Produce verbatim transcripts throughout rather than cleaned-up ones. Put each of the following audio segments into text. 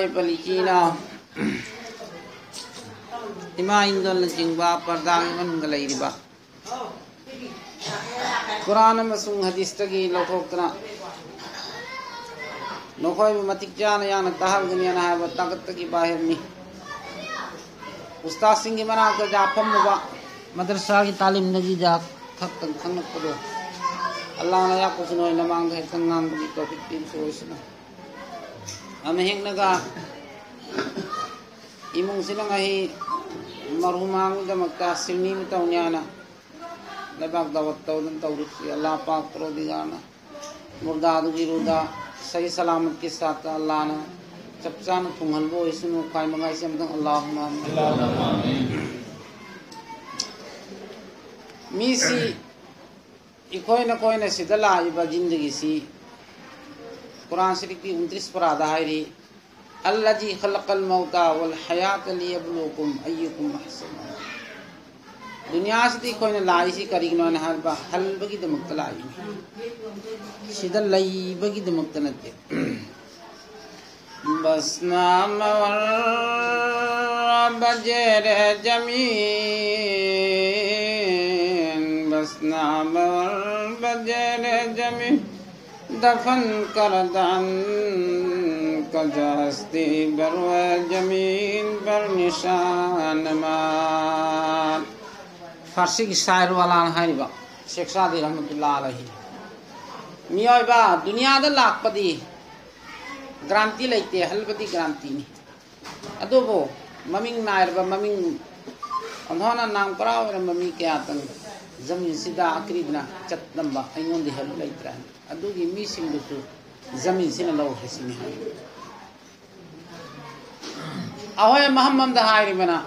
ꯄꯂꯤꯆꯤꯅ ꯏꯃꯥ ꯏꯟꯗꯣꯜꯅꯆꯤꯡꯕ ꯄꯔꯗꯥꯒꯤ ꯃꯅꯨꯡꯗ ꯂꯩꯔꯤꯕ ꯀꯨꯔꯥꯟ ꯑꯃꯁꯨꯡ ꯍꯗꯤꯁꯇꯒꯤ ꯂꯧꯊꯣꯛꯇꯨꯅ ꯅꯈꯣꯏꯕꯨ ꯃꯇꯤꯛ ꯆꯥꯅ ꯌꯥꯝꯅ ꯇꯥꯍꯟꯒꯅꯤ ꯍꯥꯏꯅ ꯍꯥꯏꯕ ꯇꯥꯡꯀꯛꯇꯒꯤ ꯕꯥꯍꯤꯔꯅꯤ꯫ ꯎꯁꯇꯥꯗꯁꯤꯡꯒꯤ ꯃꯅꯥꯛꯇ ꯐꯝꯃꯨꯕ ꯃꯗꯔꯁꯥꯒꯤ ꯇꯥꯂꯤꯝꯗꯒꯤ ꯈꯛꯇꯪ ꯈꯪꯂꯛꯄꯗꯣ ꯑꯜꯂꯥꯍꯅ ꯌꯥꯄꯣꯛꯁꯅꯨ ꯍꯥꯏꯅ ꯃꯥꯡꯗ ꯍꯦꯛꯇ ꯉꯥꯡꯕꯒꯤ ꯇꯣꯐꯤꯛ ꯄꯤꯕꯁꯨ ꯑꯣꯏꯁꯅꯨ꯫ ꯑꯃꯍꯦꯛꯅꯒ ꯏꯃꯨꯡꯁꯤꯅ ꯉꯍꯤ ꯃꯔꯨ ꯃꯥꯡꯕꯒꯤꯗꯃꯛꯇ ꯁꯤꯜꯃꯤ ꯑꯃ ꯇꯧꯅꯤ ꯍꯥꯏꯅ ꯂꯩꯕꯥꯛ ꯗꯥꯋꯠ ꯇꯧꯗꯨꯅ ꯇꯧꯔꯤꯕꯁꯤ ꯑꯜꯂꯥꯍ ꯄꯥꯛ ꯄꯔꯣꯗꯤꯒꯥꯔꯅ ꯃꯨꯔꯗꯥꯗꯨꯒꯤ ꯔꯨꯗꯥ ꯁꯍꯤ ꯁꯂꯥꯃꯠꯀꯤ ꯁꯥꯠꯇ ꯑꯜꯂꯥꯍꯅ ꯆꯞ ꯆꯥꯅ ꯊꯨꯡꯍꯟꯕ ꯑꯣꯏꯁꯅꯨ꯫ ꯈ꯭ꯋꯥꯏ ꯃꯉꯥꯏꯁꯦ ꯑꯝꯇꯪ ꯑꯜꯂꯥꯍꯨꯝꯃ ꯑꯃꯤꯟ꯫ ꯃꯤꯁꯤ ꯑꯩꯈꯣꯏ ꯅꯈꯣꯏꯅ ꯁꯤꯗ ꯂꯥꯛꯏꯕ ꯖꯤꯟꯗꯒꯤꯁꯤ ꯀꯨꯔꯥꯟ ꯁꯔꯤꯐꯀꯤ ꯎꯟꯇ꯭ꯔꯤꯁ ꯄꯔꯥꯗ ꯍꯥꯏꯔꯤ, "ꯑꯜꯂꯖꯤ ꯈꯂꯀꯜ ꯃꯧꯇꯥ ꯋꯜ ꯍꯌꯥꯇ ꯂꯤꯌꯕ꯭ꯂꯨꯋꯀꯨꯝ ꯑꯌ꯭ꯌꯨꯀꯨꯝ ꯑꯍꯁꯅꯨ ꯑꯃꯂꯥ꯫" ꯗꯨꯅꯤꯌꯥꯁꯤꯗ ꯑꯩꯈꯣꯏꯅ ꯂꯥꯛꯏꯁꯤ ꯀꯔꯤꯒꯤꯅꯣ ꯍꯥꯏꯅ ꯍꯥꯏꯕ ꯍꯜꯕꯒꯤꯗꯃꯛꯇ ꯂꯥꯛꯏꯅꯤ꯫ ꯁꯤꯗ ꯂꯩꯕꯒꯤꯗꯃꯛꯇ ꯅꯠꯇꯦ꯫ بسنا مور بجیر زمین، بسنا مور بجیر زمین، دفن کرد انکج ہستی بر روئے زمین بر نشان ماند۔ ꯐꯥꯔꯁꯤꯒꯤ ꯁꯥꯏꯔ ꯋꯥꯂꯥꯅ ꯍꯥꯏꯔꯤꯕ ꯁꯦꯈ ꯁꯥꯗꯤ ꯔꯍꯃꯇꯨꯜꯂꯥ ꯑꯂꯩꯍꯤ꯫ ꯃꯤꯑꯣꯏꯕ ꯗꯨꯅꯤꯌꯥꯗ ꯂꯥꯛꯄꯗꯤ ꯒ꯭ꯔꯥꯟꯇꯤ ꯂꯩꯇꯦ, ꯍꯜꯕꯗꯤ ꯒ꯭ꯔꯥꯟꯇꯤꯅꯤ꯫ ꯑꯗꯨꯕꯨ ꯃꯃꯤꯡ ꯅꯥꯏꯔꯕ ꯃꯃꯤꯡ ꯑꯣꯟꯊꯣꯛꯅ ꯅꯥꯝ ꯀꯔꯥ ꯑꯣꯏꯔꯝꯕ ꯃꯤ ꯀꯌꯥꯇꯪ ꯖꯃꯤꯟꯁꯤꯗ ꯑꯀ꯭ꯔꯤꯗꯅ ꯆꯠꯂꯝꯕ ꯑꯩꯉꯣꯟꯗꯤ ꯍꯜ ꯂꯩꯇ꯭ꯔꯦ꯫ ꯑꯗꯨꯒꯤ ꯃꯤꯁꯤꯡꯗꯨꯁꯨ ꯖꯃꯤꯟꯁꯤꯅ ꯂꯧꯈ꯭ꯔꯦ ꯁꯤꯅꯤ ꯍꯥꯏ꯫ ꯑꯩꯈꯣꯏ ꯃꯐꯝ ꯑꯃꯗ ꯍꯥꯏꯔꯤꯕꯅ،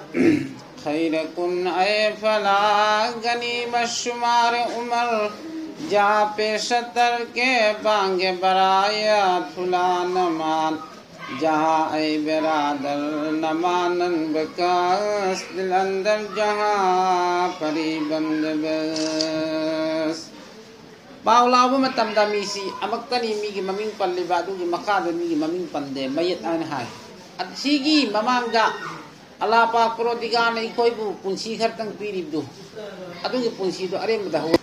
خیر کن ای فلک غنیمت شمار عمر، جا پیش تر کے بانگ برایت پھلا نماند، جہاں ای برادر نمانند بکس، دل اندر جہاں پری بند بس۔ ꯄꯥꯎ ꯂꯥꯎꯕ ꯃꯇꯝꯗ ꯃꯤꯁꯤ ꯑꯃꯛꯇꯅꯤ ꯃꯤꯒꯤ ꯃꯃꯤꯡ ꯄꯜꯂꯤꯕ ꯑꯗꯨꯒꯤ ꯃꯈꯥꯗ ꯃꯤꯒꯤ ꯃꯃꯤꯡ ꯄꯟꯗꯦ، ꯃꯌꯦꯠ ꯍꯥꯏꯅ ꯍꯥꯏ꯫ ꯑꯁꯤꯒꯤ ꯃꯃꯥꯡꯗ ꯑꯂꯥꯄꯥ ꯄ꯭ꯔꯣꯗꯤꯒꯥꯅ ꯑꯩꯈꯣꯏꯕꯨ ꯄꯨꯟꯁꯤ ꯈꯔꯇꯪ ꯄꯤꯔꯤꯕꯗꯨ, ꯑꯗꯨꯒꯤ ꯄꯨꯟꯁꯤꯗꯨ ꯑꯔꯦꯝꯕꯗ ꯍꯧ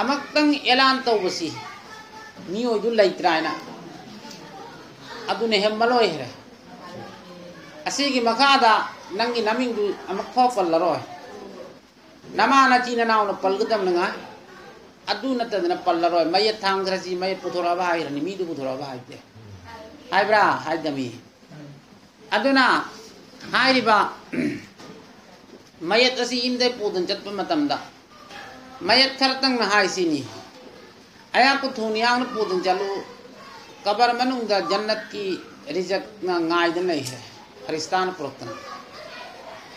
ꯑꯃꯛꯇꯪ ꯑꯦꯂꯥꯟ ꯇꯧꯕꯁꯤ ꯃꯤꯑꯣꯏꯗꯨ ꯂꯩꯇ꯭ꯔꯥ ꯍꯥꯏꯅ, ꯑꯗꯨꯅ ꯍꯦꯟꯕ ꯂꯣꯏꯈ꯭ꯔꯦ꯫ ꯑꯁꯤꯒꯤ ꯃꯈꯥꯗ ꯅꯪꯒꯤ ꯅꯃꯤꯡꯗꯨ ꯑꯃꯨꯛ ꯐꯥꯎ ꯄꯜꯂꯔꯣꯏ꯫ ꯅꯃꯥ ꯅꯆꯤꯟ ꯅꯅꯥꯎꯅ ꯄꯜꯒꯗꯕꯅꯉꯥꯏ꯫ ꯑꯗꯨ ꯅꯠꯇꯗꯅ ꯄꯜꯂꯔꯣꯏ꯫ ꯃꯌꯦꯠ ꯊꯥꯡꯈ꯭ꯔꯁꯤ, ꯃꯌꯦꯠ ꯄꯨꯊꯣꯔꯛꯑꯕ ꯍꯥꯏꯈ꯭ꯔꯅꯤ, ꯃꯤꯗꯨ ꯄꯨꯊꯣꯔꯛꯑꯕ ꯍꯥꯏꯗꯦ꯫ ꯍꯥꯏꯕ꯭ꯔꯥ? ꯍꯥꯏꯗꯃꯤ꯫ ꯑꯗꯨꯅ ꯍꯥꯏꯔꯤꯕ ꯃꯌꯦꯠ ꯑꯁꯤ ꯌꯨꯝꯗ ꯄꯨꯗꯨꯅ ꯆꯠꯄ ꯃꯇꯝꯗ ꯃꯌꯦꯠ ꯈꯔꯇꯪꯅ ꯍꯥꯏꯁꯤꯅꯤ, ꯑꯩꯍꯥꯛꯄꯨ ꯊꯨꯅ ꯌꯥꯡꯅ ꯄꯨꯗꯨꯅ ꯆꯠꯂꯨ, ꯀꯕꯔ ꯃꯅꯨꯡꯗ ꯖꯟꯅꯠꯀꯤ ꯔꯤꯖꯛꯅ ꯉꯥꯏꯗꯨꯅ ꯂꯩꯈ꯭ꯔꯦ, ꯐꯔꯤꯁꯇꯥꯅ ꯄꯨꯔꯛꯇꯅ꯫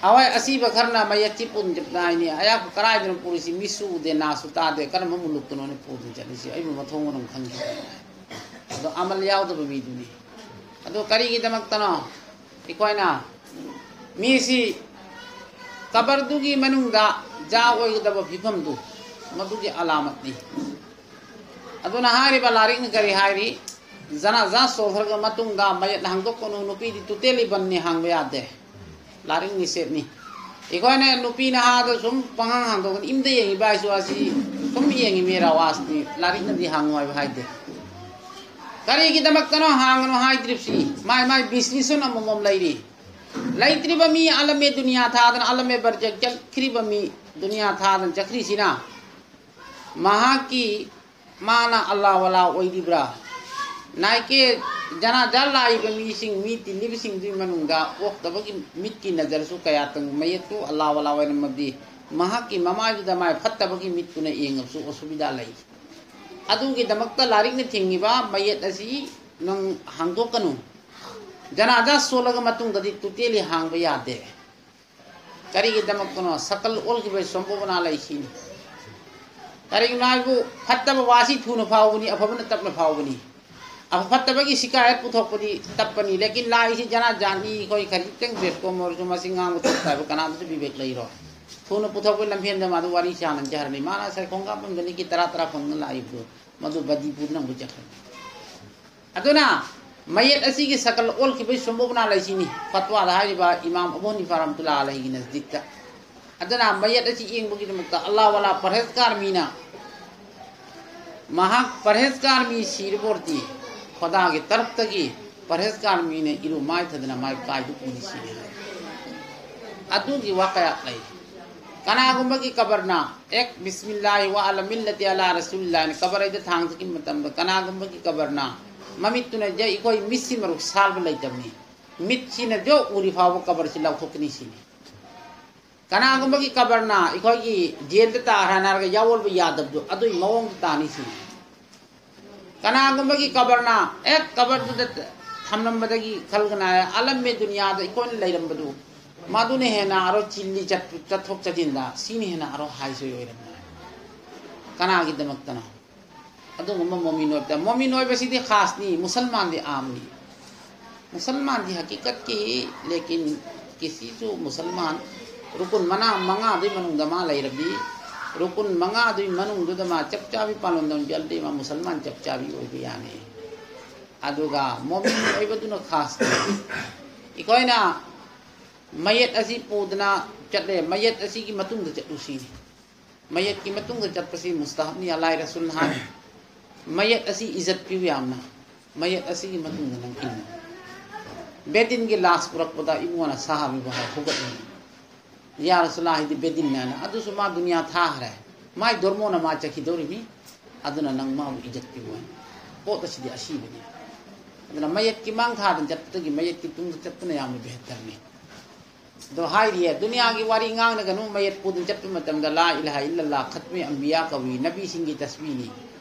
ꯑꯋꯥꯏ ꯑꯁꯤꯕ ꯈꯔꯅ ꯃꯌꯦꯛꯁꯤ ꯄꯨꯟ ꯆꯞꯅ ꯍꯥꯏꯅꯤ, ꯑꯩꯍꯥꯛꯄꯨ ꯀꯗꯥꯏꯗꯅꯣ ꯄꯨꯔꯤꯁꯤ? ꯃꯤꯠꯁꯨ ꯎꯗꯦ, ꯅꯥꯁꯨ ꯇꯥꯗꯦ, ꯀꯔꯝꯕ ꯃꯨꯂꯨꯛꯇꯅꯣꯅꯦ ꯄꯨꯗꯨꯅ ꯆꯠꯂꯤꯁꯤ? ꯑꯩꯕꯨ ꯃꯊꯣꯡ ꯃꯔꯝ ꯈꯪꯗꯦ꯫ ꯑꯗꯣ ꯑꯃꯜ ꯌꯥꯎꯗꯕ ꯃꯤꯗꯨꯅꯤ꯫ ꯑꯗꯣ ꯀꯔꯤꯒꯤꯗꯃꯛꯇꯅꯣ ꯑꯩꯈꯣꯏꯅ ꯃꯤꯁꯤ ꯀꯕꯔꯗꯨꯒꯤ ꯃꯅꯨꯡꯗ ꯖꯥ ꯑꯣꯏꯒꯗꯕ ꯐꯤꯕꯝꯗꯨ, ꯃꯗꯨꯒꯤ ꯑꯂꯥꯃꯠꯅꯤ꯫ ꯑꯗꯨꯅ ꯍꯥꯏꯔꯤꯕ ꯂꯥꯏꯔꯤꯛꯅ ꯀꯔꯤ ꯍꯥꯏꯔꯤ? ꯖꯅꯥꯖꯥ ꯁꯣꯜꯈ꯭ꯔꯕ ꯃꯇꯨꯡꯗ ꯃꯌꯦꯠ ꯍꯥꯡꯗꯣꯛꯀꯅꯨ, ꯅꯨꯄꯤꯗꯤ ꯇꯣꯇꯦꯂꯤ ꯕꯟꯅꯤ, ꯍꯥꯡꯕ ꯌꯥꯗꯦ꯫ ꯂꯥꯏꯔꯤꯛ ꯅꯤꯁꯦꯞꯅꯤ꯫ ꯑꯩꯈꯣꯏꯅ ꯅꯨꯄꯤ ꯅꯍꯥꯗ ꯁꯨꯝ ꯄꯪꯍꯥꯡ ꯍꯥꯡꯗꯣꯛꯀꯅꯤ, ꯏꯝꯗ ꯌꯦꯡꯉꯤꯕ ꯍꯥꯏꯁꯨ ꯑꯁꯤ ꯁꯨꯝ ꯌꯦꯡꯉꯤꯃꯤ, ꯔꯋꯥꯖꯅꯤ, ꯂꯥꯏꯔꯤꯛꯅꯗꯤ ꯍꯥꯡꯉꯨ ꯍꯥꯏꯕ ꯍꯥꯏꯗꯦ꯫ ꯀꯔꯤꯒꯤꯗꯃꯛꯇꯅꯣ ꯍꯥꯡꯒꯅꯨ ꯍꯥꯏꯗ꯭ꯔꯤꯕꯁꯤ? ꯃꯥꯏ ꯃꯥꯏ ꯕꯤꯖꯤꯅꯦꯁ ꯑꯃꯃꯝ ꯂꯩꯔꯤ꯫ ꯂꯩꯇ꯭ꯔꯤꯕ ꯃꯤ ꯑꯂꯝꯃꯦ ꯗꯨꯅꯤꯌꯥ ꯊꯥꯗꯅ, ꯑꯂꯝꯃꯦ ꯕꯔꯖꯛ ꯆꯠꯈ꯭ꯔꯤꯕ ꯃꯤ ꯗꯨꯅꯤꯌꯥ ꯊꯥꯗꯅ ꯆꯠꯈ꯭ꯔꯤꯁꯤꯅ ꯃꯍꯥꯛꯀꯤ, ꯃꯥꯅ ꯑꯜꯂꯥ ꯋꯥꯂꯥ ꯑꯣꯏꯔꯤꯕ꯭ꯔꯥ? ꯅꯥꯏꯀꯦ ꯖꯅꯥꯖꯥ ꯂꯥꯛꯏꯕ ꯃꯤꯁꯤꯡ, ꯃꯤ ꯇꯤꯜꯂꯤꯕꯁꯤꯡꯗꯨꯒꯤ ꯃꯅꯨꯡꯗ ꯑꯣꯛꯇꯕꯒꯤ ꯃꯤꯠꯀꯤ ꯅꯖꯔꯁꯨ ꯀꯌꯥ ꯇꯪ ꯃꯌꯦꯛꯇꯨ ꯑꯜꯂꯥ ꯋꯥꯂꯥ ꯑꯣꯏꯔꯝꯃꯕꯗꯤ ꯃꯍꯥꯛꯀꯤ ꯃꯃꯥꯏꯗꯨꯗ ꯃꯥꯏ ꯐꯠꯇꯕꯒꯤ ꯃꯤꯠꯇꯨꯅ ꯌꯦꯡꯉꯕꯁꯨ ꯑꯁꯨꯕꯤꯗꯥ ꯂꯩ꯫ ꯑꯗꯨꯒꯤꯗꯃꯛꯇ ꯂꯥꯏꯔꯤꯛꯅ ꯊꯤꯡꯉꯤꯕ ꯃꯌꯦꯛ ꯑꯁꯤ ꯅꯪ ꯍꯥꯡꯗꯣꯛꯀꯅꯨ꯫ ꯖꯅꯥꯖꯥ ꯁꯣꯜꯂꯒ ꯃꯇꯨꯡꯗꯗꯤ ꯇꯣꯇꯦꯂꯤ ꯍꯥꯡꯕ ꯌꯥꯗꯦ꯫ ꯀꯔꯤꯒꯤꯗꯃꯛꯇꯅꯣ? ꯁꯀꯜ ꯑꯣꯜꯈꯤꯕꯒꯤ ꯁꯝꯚꯥꯕꯅꯥ ꯂꯩ ꯁꯤꯅꯤ꯫ ꯀꯔꯤꯒꯤꯅꯣ ꯍꯥꯏꯕꯨ, ꯐꯠꯇꯕ ꯋꯥꯁꯤ ꯊꯨꯅ ꯐꯥꯎꯕꯅꯤ, ꯑꯐꯕꯅ ꯇꯞꯅ ꯐꯥꯎꯕꯅꯤ꯫ ꯑꯐ ꯐꯠꯇꯕꯒꯤ ꯁꯤꯀꯥꯌꯠ ꯄꯨꯊꯣꯛꯄꯗꯤ ꯇꯞꯄꯅꯤ꯫ ꯂꯦꯀꯤꯟ ꯂꯥꯏꯁꯤ ꯖꯅꯥ ꯖꯥꯟꯅꯤ, ꯑꯩꯈꯣꯏ ꯈꯖꯤꯛꯇꯪ ꯕꯦꯁꯀꯣꯝ ꯑꯣꯏꯔꯁꯨ ꯃꯁꯤ ꯉꯥꯡꯕ ꯊꯣꯛ ꯇꯥꯏꯕ ꯀꯅꯥꯗꯁꯨ ꯕꯤꯕꯦꯛ ꯂꯩꯔꯣꯏ꯫ ꯊꯨꯅ ꯄꯨꯊꯣꯛꯄꯒꯤ ꯂꯝꯐꯦꯟꯗ ꯃꯥꯗꯨ ꯋꯥꯔꯤ ꯁꯥꯟꯅꯖꯍꯔꯅꯤ꯫ ꯃꯥꯅ ꯉꯁꯥꯏ ꯈꯣꯡꯀꯥꯞ ꯑꯃꯗ ꯂꯤꯛꯀꯤ ꯇꯔꯥ ꯇꯔꯥ ꯐꯪꯗꯅ ꯂꯥꯛꯏꯕꯗꯨ ꯃꯗꯨ ꯕꯗꯤ ꯄꯨꯗꯨꯅ ꯑꯃꯨꯛ ꯆꯠꯈ꯭ꯔꯅꯤ꯫ ꯑꯗꯨꯅ ꯃꯌꯦꯠ ꯑꯁꯤꯒꯤ ꯁꯀꯜ ꯑꯣꯜꯈꯤꯕꯒꯤ ꯁꯝꯚꯥꯕꯅꯥ ꯂꯩꯁꯤꯅꯤ, ꯐꯠꯋꯥꯗ ꯍꯥꯏꯔꯤꯕ ꯏꯃꯥꯝ ꯑꯕꯨ ꯍꯅꯤꯐꯥ ꯔꯍꯃꯇꯨꯜꯂꯥꯍꯤ ꯑꯂꯩꯍꯤꯒꯤ ꯅꯖꯗꯤꯛꯇ꯫ ꯑꯗꯨꯅ ꯃꯌꯦꯠ ꯑꯁꯤ ꯌꯦꯡꯕꯒꯤꯗꯃꯛꯇ ꯑꯜꯂꯥꯍ ꯋꯥꯂꯥ ꯄꯔꯍꯦꯖꯒꯥꯔ ꯃꯤꯅ ꯃꯍꯥꯛ ꯄꯔꯍꯦꯖꯒꯥꯔ ꯃꯤ ꯁꯤꯔꯕ ꯑꯣꯏꯔꯗꯤ ꯈꯣꯗꯥꯒꯤ ꯇꯔꯐꯇꯒꯤ ꯄꯔꯍꯦꯖꯒꯥꯔ ꯃꯤꯅ ꯏꯔꯨ ꯃꯥꯏꯊꯗꯅ ꯃꯥꯏ ꯀꯥꯏꯗꯨ ꯄꯨꯅꯤ ꯁꯤꯅꯤ ꯍꯥꯏ꯫ ꯑꯗꯨꯒꯤ ꯋꯥ ꯀꯌꯥ ꯂꯩ꯫ ꯀꯅꯥꯒꯨꯝꯕꯒꯤ ꯀꯕꯔꯅ ꯑꯦꯛ ꯕꯤꯁꯃꯤꯜꯂꯥꯍꯤ ꯋꯥ ꯑꯂꯥ ꯃꯤꯜꯂꯇꯤ ꯑꯂꯥ ꯔꯁꯨꯂꯤꯜꯂꯥꯍꯤꯅ ꯀꯕꯔ ꯑꯩꯗ ꯊꯥꯡꯖꯈꯤꯕ ꯃꯇꯝꯗ ꯀꯅꯥꯒꯨꯝꯕꯒꯤ ꯀꯕꯔꯅ ꯃꯃꯤꯠꯇꯨꯅ ꯌꯩ ꯑꯩꯈꯣꯏ ꯃꯤꯠꯁꯤ ꯃꯔꯨꯛ ꯁꯥꯜꯕ ꯂꯩꯇꯕꯅꯤ, ꯃꯤꯠꯁꯤꯅ ꯖꯣ ꯎꯔꯤ ꯐꯥꯎꯕ ꯀꯕꯔꯁꯤ ꯂꯧꯊꯣꯛꯀꯅꯤ ꯁꯤꯅꯤ꯫ ꯀꯅꯥꯒꯨꯝꯕꯒꯤ ꯀꯕꯔꯅ ꯑꯩꯈꯣꯏꯒꯤ ꯖꯦꯜꯗ ꯇꯥꯈ꯭ꯔꯅ ꯍꯥꯏꯔꯒ ꯌꯥꯑꯣꯜꯕ ꯌꯥꯗꯕꯗꯨ ꯑꯗꯨꯒꯤ ꯃꯑꯣꯡꯗ ꯇꯥꯅꯤ ꯁꯤꯅꯤ꯫ ꯀꯅꯥꯒꯨꯝꯕꯒꯤ ꯀꯕꯔꯅ ꯍꯦꯛ ꯀꯕꯔꯗꯨꯗ ꯊꯝꯂꯝꯕꯗꯒꯤ ꯈꯜꯒꯅ ꯑꯂꯝꯃꯦ ꯗꯨꯅꯤꯌꯥꯗ ꯑꯩꯈꯣꯏꯅ ꯂꯩꯔꯝꯕꯗꯨ ꯃꯗꯨꯅ ꯍꯦꯟꯅ ꯑꯔꯣ ꯆꯤꯜꯂꯤ ꯆꯠ-, ꯆꯠꯊꯣꯛ ꯆꯠꯁꯤꯟꯗ ꯁꯤꯅ ꯍꯦꯟꯅ ꯑꯔꯣ ꯍꯥꯏꯁꯣꯏ ꯑꯣꯏꯔꯝꯃꯤ꯫ ꯀꯅꯥꯒꯤꯗꯃꯛꯇꯅꯣ? ꯑꯗꯨꯒꯨꯝꯕ ꯃꯣꯃꯤꯟ ꯑꯣꯏꯕꯗ, ꯃꯣꯃꯤꯟ ꯑꯣꯏꯕꯁꯤꯗꯤ ꯈꯥꯁꯅꯤ, ꯃꯨꯁꯜꯃꯥꯟꯗꯤ ꯑꯥꯝꯅꯤ꯫ ꯃꯨꯁꯜꯃꯥꯟꯗꯤ ꯍꯀꯤꯀꯠꯀꯤ, ꯂꯦꯀꯤꯟ ꯀꯤꯁꯤꯁꯨ ꯃꯨꯁꯜꯃꯥꯟ ꯔꯨꯀꯨꯟ ꯃꯅꯥ ꯃꯉꯥꯗꯨꯒꯤ ꯃꯅꯨꯡꯗ ꯃꯥ ꯂꯩꯔꯕꯤ, ꯔꯨꯀꯨꯟ ꯃꯉꯥꯗꯨꯒꯤ ꯃꯅꯨꯡꯗꯨꯗ ꯃꯥ ꯆꯞ ꯆꯥꯕꯤ ꯄꯥꯂꯣꯟꯗꯝ ꯆꯠꯂꯗꯤ ꯃꯥ ꯃꯨꯁꯜꯃꯥꯟ ꯆꯞ ꯆꯥꯕꯤ ꯑꯣꯏꯕ ꯌꯥꯅꯤ꯫ ꯑꯗꯨꯒ ꯃꯣꯃꯤꯟ ꯑꯣꯏꯕꯗꯨꯅ ꯈꯥꯁꯅꯤ꯫ ꯑꯩꯈꯣꯏꯅ ꯃꯌꯦꯠ ꯑꯁꯤ ꯄꯨꯗꯅ ꯆꯠꯂꯦ, ꯃꯌꯦꯠ ꯑꯁꯤꯒꯤ ꯃꯇꯨꯡꯗ ꯆꯠꯂꯨ ꯁꯤꯅꯤ꯫ ꯃꯌꯦꯠꯀꯤ ꯃꯇꯨꯡꯗ ꯆꯠꯄꯁꯤ ꯃꯨꯁꯇꯍꯕꯅꯤ, ꯑꯂꯥꯏ ꯔꯁꯨꯜ ꯍꯥꯏ꯫ ꯃꯌꯦꯠ ꯑꯁꯤ ꯏꯖꯠ ꯄꯤꯌꯨ ꯌꯥꯝꯅ꯫ ꯃꯌꯦꯠ ꯑꯁꯤꯒꯤ ꯃꯇꯨꯡꯗ ꯅꯪ ꯏꯟꯅ꯫ ꯕꯦꯗꯤꯟꯒꯤ ꯂꯥꯁ ꯄꯨꯔꯛꯄꯗ ꯏꯕꯨꯡꯉꯣꯅ ꯁꯥꯍꯥꯕꯤꯕꯨ ꯍꯥꯏ, ꯍꯧꯒꯠꯂꯨ꯫ ꯌꯥ ꯔꯁꯨꯜꯂꯥ ꯍꯥꯏꯗꯤ ꯕꯦꯗꯤꯟꯅ ꯍꯥꯏꯅ꯫ ꯑꯗꯨꯁꯨ ꯃꯥ ꯗꯨꯅꯤꯌꯥ ꯊꯥꯈ꯭ꯔꯦ꯫ ꯃꯥꯏ ꯙꯔꯃꯣꯅ ꯃꯥ ꯆꯠꯈꯤꯗꯧꯔꯤꯃꯤ꯫ ꯑꯗꯨꯅ ꯅꯪ ꯃꯥꯕꯨ ꯏꯖꯠ ꯄꯤꯌꯨ ꯍꯥꯏ꯫ ꯄꯣꯠ ꯑꯁꯤꯗꯤ ꯑꯁꯤꯕꯅꯤ꯫ ꯑꯗꯨꯅ ꯃꯌꯦꯠꯀꯤ ꯃꯥꯡ ꯊꯥꯗꯅ ꯆꯠꯄꯗꯒꯤ ꯃꯌꯦꯠꯀꯤ ꯇꯨꯡꯗ ꯆꯠꯄꯅ ꯌꯥꯝꯅ ꯕꯦꯍꯇꯔꯅꯤ꯫ ꯑꯗꯣ ꯍꯥꯏꯔꯤꯌꯦ, ꯗꯨꯅꯤꯌꯥꯒꯤ ꯋꯥꯔꯤ ꯉꯥꯡꯅꯒꯅꯨ, ꯃꯌꯦꯠ ꯄꯨꯗꯨꯅ ꯆꯠꯄ ꯃꯇꯝꯗ ꯂꯥ ꯏꯂꯥꯍ ꯏꯜꯂꯜꯂꯥꯍ, ꯈꯠꯃꯦ ꯑꯝꯕꯤꯌꯥ ꯀꯧꯏ, ꯅꯕꯤꯁꯤꯡꯒꯤ ꯇꯁꯕꯤꯅꯤ꯫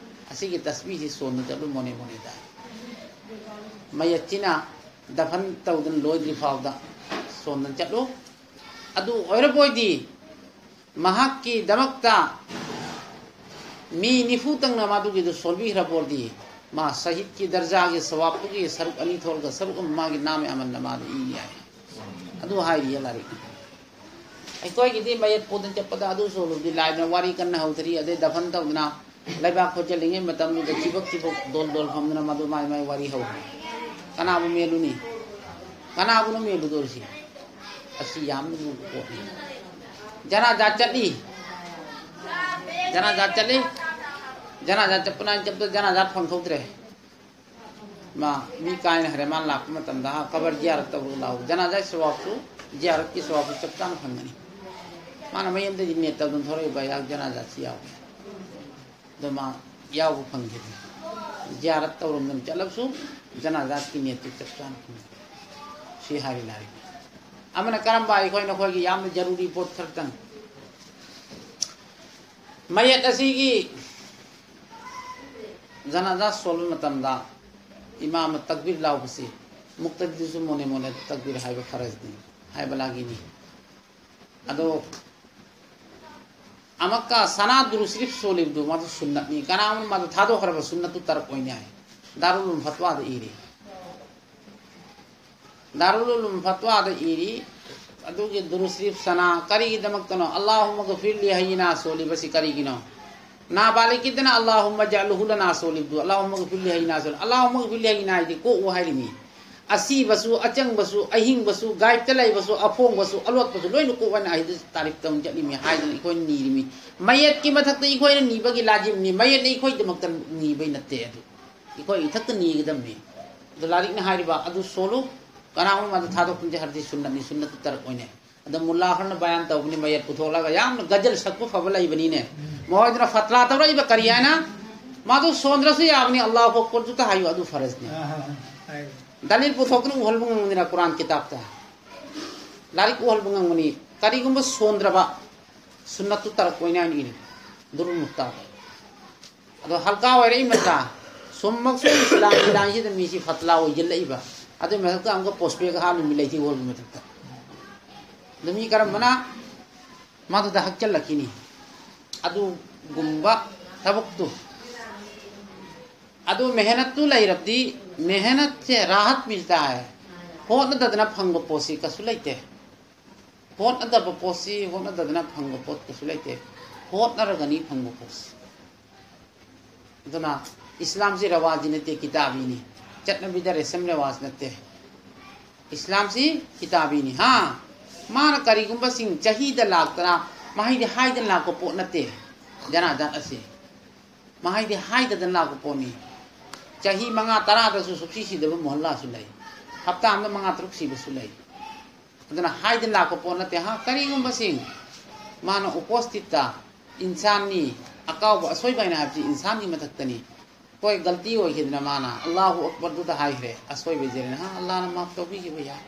ꯑꯁꯤꯒꯤ ꯇꯁꯕꯤꯁꯤ ꯁꯣꯟꯅ ꯆꯠꯂꯨ ꯃꯣꯅꯦ ꯃꯣꯅꯦꯗ꯫ ꯃꯌꯦꯠꯁꯤꯅ ꯗꯐꯟ ꯇꯧꯗꯨꯅ ꯂꯣꯏꯗ꯭ꯔꯤ ꯐꯥꯎꯗ ꯁꯣꯟꯗꯅ ꯆꯠꯂꯨ꯫ ꯑꯗꯨ ꯑꯣꯏꯔꯕꯣꯏꯗꯤ ꯃꯍꯥꯛꯀꯤꯗꯃꯛꯇ ꯃꯤ ꯅꯤꯐꯨꯇꯪꯅ ꯃꯗꯨꯒꯤꯗꯨ ꯁꯣꯟꯕꯤꯈ꯭ꯔꯕꯣꯔꯗꯤ ꯃꯥ ꯁꯍꯤꯗꯀꯤ ꯗꯔꯖꯥꯒꯤ ꯁꯋꯥꯕꯇꯨꯒꯤ ꯁꯔꯨꯛ ꯑꯅꯤ ꯊꯣꯛꯂꯒ ꯁꯔꯨꯛ ꯑꯃ ꯃꯥꯒꯤ ꯅꯥꯃꯦ ꯑꯃꯜꯅ ꯃꯥꯗ ꯏ ꯌꯥꯏ꯫ ꯑꯗꯨ ꯍꯥꯏꯔꯤꯌꯦ ꯂꯥꯏꯔꯤꯛ꯫ ꯑꯩꯈꯣꯏꯒꯤꯗꯤ ꯃꯌꯦꯛ ꯄꯨꯗꯅ ꯆꯠꯄꯗ ꯑꯗꯨ ꯁꯣꯜꯂꯨꯕꯗꯤ ꯂꯥꯏꯗꯅ ꯋꯥꯔꯤ ꯀꯟꯅ ꯍꯧꯗ꯭ꯔꯤ, ꯑꯗꯩ ꯗꯐꯟ ꯇꯧꯗꯅ ꯂꯩꯕꯥꯛ ꯈꯣꯠꯆꯜꯂꯤꯉꯩ ꯃꯇꯝꯗꯨꯗ ꯊꯤꯕꯛ ꯊꯤꯕꯛ ꯗꯣꯜ ꯗꯣꯜ ꯐꯝꯗꯅ ꯃꯗꯨ ꯃꯥꯏ ꯃꯥꯏ ꯋꯥꯔꯤ ꯍꯧꯈ꯭ꯔꯦ꯫ ꯀꯅꯥꯕꯨ ꯃꯦꯜꯂꯨꯅꯤ? ꯀꯅꯥꯕꯨꯅꯣ ꯃꯦꯜꯂꯨꯗꯧꯔꯤꯁꯤ? ꯑꯁꯤ ꯌꯥꯝꯅ ꯂꯨꯕ ꯄꯣꯠꯅꯤ꯫ ꯖꯅꯥꯖꯥ ꯆꯠꯂꯤ, ꯖꯅꯥꯖꯥ ꯆꯠꯂꯤ, ꯖꯅꯥꯖꯥ ꯆꯠꯄꯅ ꯆꯠꯄꯗ ꯖꯅꯥꯖꯥ ꯐꯪꯍꯧꯗ꯭ꯔꯦ꯫ ꯃꯥ ꯃꯤ ꯀꯥꯏꯅ ꯍꯥꯏꯔꯦ, ꯃꯥꯅ ꯂꯥꯛꯄ ꯃꯇꯝꯗ, "ꯍꯥ, ꯀꯕꯔ ꯖꯤꯌꯥꯔꯠ ꯇꯧꯔꯨ ꯂꯥꯛꯎ"꯫ ꯖꯅꯥꯖꯥꯒꯤ ꯁꯋꯥꯕꯁꯨ, ꯖꯤꯌꯥꯔꯠꯀꯤ ꯁꯋꯥꯕꯁꯨ ꯆꯞ ꯆꯥꯅ ꯐꯪꯒꯅꯤ꯫ ꯃꯥꯅ ꯃꯌꯨꯝꯗꯒꯤ ꯅꯤꯌꯠ ꯇꯧꯗꯨꯅ ꯊꯣꯔꯛꯏꯕ, ꯑꯩꯍꯥꯛ ꯖꯅꯥꯖꯥꯁꯤ ꯌꯥꯎꯒꯦ꯫ ꯑꯗꯣ ꯃꯥ ꯌꯥꯎꯕ ꯐꯪꯈꯤꯗꯦ꯫ ꯖꯤꯌꯥꯔꯠ ꯇꯧꯔꯝꯗꯅ ꯆꯠꯂꯕꯁꯨ ꯖꯅꯥꯖꯥꯠꯀꯤ ꯅꯤꯌꯠꯇꯨ ꯆꯞ ꯆꯥꯅ ꯐꯪꯈꯤꯗꯦ꯫ ꯁꯤ ꯍꯥꯏꯔꯤ ꯂꯥꯏꯔꯤꯛ꯫ ꯑꯃꯅ ꯀꯔꯝꯕ ꯑꯩꯈꯣꯏ ꯅꯈꯣꯏꯒꯤ ꯌꯥꯝꯅ ꯖꯔꯨꯔꯤ ꯄꯣꯠ ꯈꯔꯇꯪ꯫ ꯃꯌꯦꯠ ꯑꯁꯤꯒꯤ ꯖꯅꯥꯖꯥ ꯁꯣꯟꯕ ꯃꯇꯝꯗ ꯏꯃꯥꯝꯅ ꯇꯛꯕꯤꯔ ꯂꯥꯎꯕꯁꯤ, ꯃꯨꯛꯇꯗꯤꯗꯨꯁꯨ ꯃꯣꯅꯦ ꯃꯣꯅꯦ ꯇꯛꯕꯤꯔ ꯍꯥꯏꯕ ꯐꯔꯖꯅꯤ, ꯍꯥꯏꯕ ꯂꯥꯒꯤꯅꯤ꯫ ꯑꯗꯣ ꯑꯃꯛꯀ ꯁꯅꯥ ꯗꯨꯔꯨ ꯁꯔꯤꯐ ꯁꯣꯜꯂꯤꯕꯗꯨ ꯃꯥꯗꯨ ꯁꯨꯟꯅꯠꯅꯤ꯫ ꯀꯅꯥꯒꯨꯝꯕ ꯃꯥꯗꯨ ꯊꯥꯗꯣꯛꯈ꯭ꯔꯕ ꯁꯨꯟꯅꯠꯇꯨ ꯇꯔꯛ ꯑꯣꯏꯅꯤ ꯍꯥꯏ꯫ ꯗꯥꯔꯨꯜ ꯎꯂꯨꯝ ꯐꯠꯋꯥꯗ ꯏꯔꯤ꯫ ꯗꯥꯔꯨꯜ ꯎꯂꯨꯝ ꯐꯠꯋꯥꯗ ꯏꯔꯤ꯫ ꯑꯗꯨꯒꯤ ꯗꯨꯔꯨ ꯁꯔꯤꯐ ꯁꯅꯥ ꯀꯔꯤꯒꯤꯗꯃꯛꯇꯅꯣ? "ꯑꯜꯂꯥꯍꯨꯝꯃ ꯒꯐꯤꯔ ꯂꯤ ꯍꯩꯌꯤꯅꯥ" ꯁꯣꯜꯂꯤꯕꯁꯤ ꯀꯔꯤꯒꯤꯅꯣ? ꯅꯥꯕꯥꯂꯤꯛꯀꯤꯗꯅ "ꯑꯜꯂꯥꯍꯨꯝꯃ ꯖꯑꯜꯍꯨ ꯂꯅꯥ" ꯁꯣꯜꯂꯤꯕꯗꯨ, "ꯑꯜꯂꯥꯍꯨꯝꯃ ꯒꯐꯤꯔ ꯂꯤ ꯍꯩꯌꯤꯅꯥ" ꯁꯣꯜꯂꯤ꯫ "ꯑꯜꯂꯥꯍꯨꯝꯃ ꯒꯐꯤꯔ ꯂꯤ ꯍꯩꯌꯤꯅꯥ" ꯍꯥꯏꯗꯤ ꯀꯣꯛꯎ ꯍꯥꯏꯔꯤꯅꯤ꯫ ꯑꯁꯤꯕꯁꯨ, ꯑꯆꯪꯕꯁꯨ, ꯑꯍꯤꯡꯕꯁꯨ, ꯒꯥꯏꯕꯇ ꯂꯩꯕꯁꯨ, ꯑꯐꯣꯡꯕꯁꯨ, ꯑꯂꯣꯠꯄꯁꯨ ꯂꯣꯏꯅ ꯀꯣꯛ ꯍꯥꯏꯅ ꯑꯩꯗ ꯇꯥꯔꯤꯐ ꯇꯧꯅ ꯆꯠꯂꯤꯃꯤ ꯍꯥꯏꯗꯅ ꯑꯩꯈꯣꯏꯅ ꯅꯤꯔꯤꯃꯤ꯫ ꯃꯌꯦꯠꯀꯤ ꯃꯊꯛꯇ ꯑꯩꯈꯣꯏꯅ ꯅꯤꯕꯒꯤ ꯂꯥꯖꯤꯝꯅꯤ, ꯃꯌꯦꯠꯅ ꯑꯩꯈꯣꯏꯒꯤꯗꯃꯛꯇ ꯅꯤꯕꯩ ꯅꯠꯇꯦ꯫ ꯑꯗꯨ ꯑꯩꯈꯣꯏ ꯏꯊꯛꯇ ꯅꯤꯒꯗꯕꯅꯤ꯫ ꯑꯗꯨ ꯂꯥꯏꯔꯤꯛꯅ ꯍꯥꯏꯔꯤꯕ ꯑꯗꯨ ꯁꯣꯜꯂꯨ, ꯀꯅꯥꯒꯨꯝꯕ ꯑꯗꯨ ꯊꯥꯗꯣꯛꯄꯗꯤ ꯍꯥꯏꯔꯗꯤ ꯁꯨꯟꯅꯠꯅꯤ, ꯁꯨꯟꯅꯠꯇꯨ ꯇꯔꯛ ꯑꯣꯏꯅꯩ꯫ ꯑꯗ ꯃꯨꯜꯂꯥ ꯈꯔꯅ ꯕꯌꯥꯟ ꯇꯧꯕꯅꯤ, ꯃꯌꯦꯠ ꯄꯨꯊꯣꯛꯂꯒ ꯌꯥꯝꯅ ꯒꯖꯜ ꯁꯛꯄ ꯐꯕ ꯂꯩꯕꯅꯤꯅꯦ꯫ ꯃꯈꯣꯏꯗꯨꯅ ꯐꯠꯂꯥ ꯇꯧꯔꯛꯏꯕ ꯀꯔꯤ ꯍꯥꯏꯅ? ꯃꯥꯗꯨ ꯁꯣꯟꯗ꯭ꯔꯁꯨ ꯌꯥꯕꯅꯤ, "ꯑꯜꯂꯥꯍꯨ ꯑꯀꯕꯔꯗꯨꯇ ꯍꯥꯏꯌꯨ", ꯑꯗꯨ ꯐꯔꯖꯅꯤ꯫ ꯑꯍꯥ, ꯍꯥꯏ꯫ ꯗꯂꯤꯜ ꯄꯨꯊꯣꯛꯇꯨꯅ ꯎꯍꯜꯕ ꯉꯝꯒꯅꯤꯅ ꯀꯨꯔꯥꯟ ꯀꯤꯇꯥꯕꯇ? ꯂꯥꯏꯔꯤꯛ ꯎꯍꯜꯕ ꯉꯝꯒꯅꯤ꯫ ꯀꯔꯤꯒꯨꯝꯕ ꯁꯣꯟꯗ꯭ꯔꯕ ꯁꯨꯟꯅꯠꯇꯨ ꯇꯔꯛ ꯑꯣꯏꯅ ꯍꯥꯏꯅ ꯏꯔꯤ꯫ ꯗꯨꯔꯨꯜ ꯃꯨꯛꯇꯥꯕ꯫ ꯑꯗꯣ ꯍꯜꯀꯥ ꯑꯣꯏꯔꯛꯏ ꯃꯇꯥ, ꯁꯨꯝꯃꯛꯁꯨ ꯏꯁꯂꯥꯝꯒꯤ ꯂꯥꯏꯟꯁꯤꯗ ꯃꯤꯁꯤ ꯐꯠꯂꯥ ꯑꯣꯏꯁꯤꯜꯂꯛꯏꯕ꯫ ꯑꯗꯨꯏ ꯃꯊꯛꯇ ꯑꯃꯨꯛꯀ ꯄꯣꯁꯄꯦꯛ ꯍꯥꯞꯂꯤꯃꯤ ꯂꯩꯊꯤ ꯑꯣꯜꯕ ꯃꯊꯛꯇ꯫ ꯑꯗꯨ ꯃꯤ ꯀꯔꯝꯕꯅ ꯃꯗꯨꯗ ꯍꯛꯆꯜꯂꯛꯈꯤꯅꯤ? ꯑꯗꯨꯒꯨꯝꯕ ꯊꯕꯛꯇꯨ꯫ ꯑꯗꯨ ꯃꯦꯍꯅꯠꯇꯨ ꯂꯩꯔꯕꯗꯤ, ꯃꯦꯍꯅꯠꯁꯦ ꯔꯥꯍꯠ ꯃꯤꯜꯇꯥ ꯍꯥꯏ꯫ ꯍꯣꯠꯅꯗꯗꯅ ꯐꯪꯕ ꯄꯣꯠꯁꯤ ꯀꯩꯁꯨ ꯂꯩꯇꯦ꯫ ꯍꯣꯠꯅꯗꯕ ꯄꯣꯠꯁꯤ, ꯍꯣꯠꯅꯗꯗꯅ ꯐꯪꯕ ꯄꯣꯠ ꯀꯩꯁꯨ ꯂꯩꯇꯦ꯫ ꯍꯣꯠꯅꯔꯒꯅꯤ ꯐꯪꯕ ꯄꯣꯠꯁꯤ꯫ ꯑꯗꯨꯅ ꯏꯁꯂꯥꯝꯁꯤ ꯔꯋꯥꯖꯤ ꯅꯠꯇꯦ, ꯀꯤꯇꯥꯕꯤꯅꯤ꯫ ꯆꯠꯅꯕꯤꯗ ꯔꯦꯁꯝ ꯔꯦꯋꯥꯖ ꯅꯠꯇꯦ꯫ ꯏꯁꯂꯥꯝꯁꯤ ꯀꯤꯇꯥꯕꯤꯅꯤ꯫ ꯍꯥ, ꯃꯥꯅ ꯀꯔꯤꯒꯨꯝꯕꯁꯤꯡ ꯆꯍꯤꯗ ꯂꯥꯛꯇꯅ, ꯃꯍꯩꯗꯤ ꯍꯥꯏꯗꯅ ꯂꯥꯛꯄ ꯄꯣꯠ ꯅꯠꯇꯦ꯫ ꯖꯅꯥꯖꯥꯠ ꯑꯁꯤ ꯃꯍꯩꯗꯤ ꯍꯥꯏꯗꯗꯅ ꯂꯥꯛꯄ ꯄꯣꯠꯅꯤ꯫ ꯆꯍꯤ ꯃꯉꯥ ꯇꯔꯥꯗꯁꯨ ꯁꯨꯛꯁꯤ ꯁꯤꯗꯕ ꯃꯣꯍꯜꯂꯥꯁꯨ ꯂꯩ꯫ ꯍꯞꯇꯥ ꯑꯃꯗ ꯃꯉꯥ ꯇꯔꯨꯛ ꯁꯤꯕꯁꯨ ꯂꯩ꯫ ꯑꯗꯨꯅ ꯍꯥꯏꯗꯅ ꯂꯥꯛꯄ ꯄꯣꯠ ꯅꯠꯇꯦ꯫ ꯍꯥ, ꯀꯔꯤꯒꯨꯝꯕꯁꯤꯡ ꯃꯥꯅ ꯎꯄꯣꯁꯇꯤꯠꯇ ꯏꯟꯁꯥꯟꯅꯤ, ꯑꯀꯥꯎꯕ ꯑꯁꯣꯏꯕ ꯍꯥꯏꯅ ꯍꯥꯏꯕꯁꯤ ꯏꯟꯁꯥꯟꯒꯤ ꯃꯊꯛꯇꯅꯤ꯫ ꯍꯣꯏ, ꯒꯜꯇꯤ ꯑꯣꯏꯈꯤꯗꯅ ꯃꯥꯅ ꯑꯜꯂꯥꯍꯨ ꯑꯛꯕꯔꯗꯨꯗ ꯍꯥꯏꯈ꯭ꯔꯦ, ꯑꯁꯣꯏꯕ ꯖꯦꯔꯦꯅ, ꯍꯥ, ꯑꯜꯂꯥꯍꯅ ꯃꯥꯐ ꯇꯧꯕꯤꯈꯤꯕ ꯌꯥꯏ꯫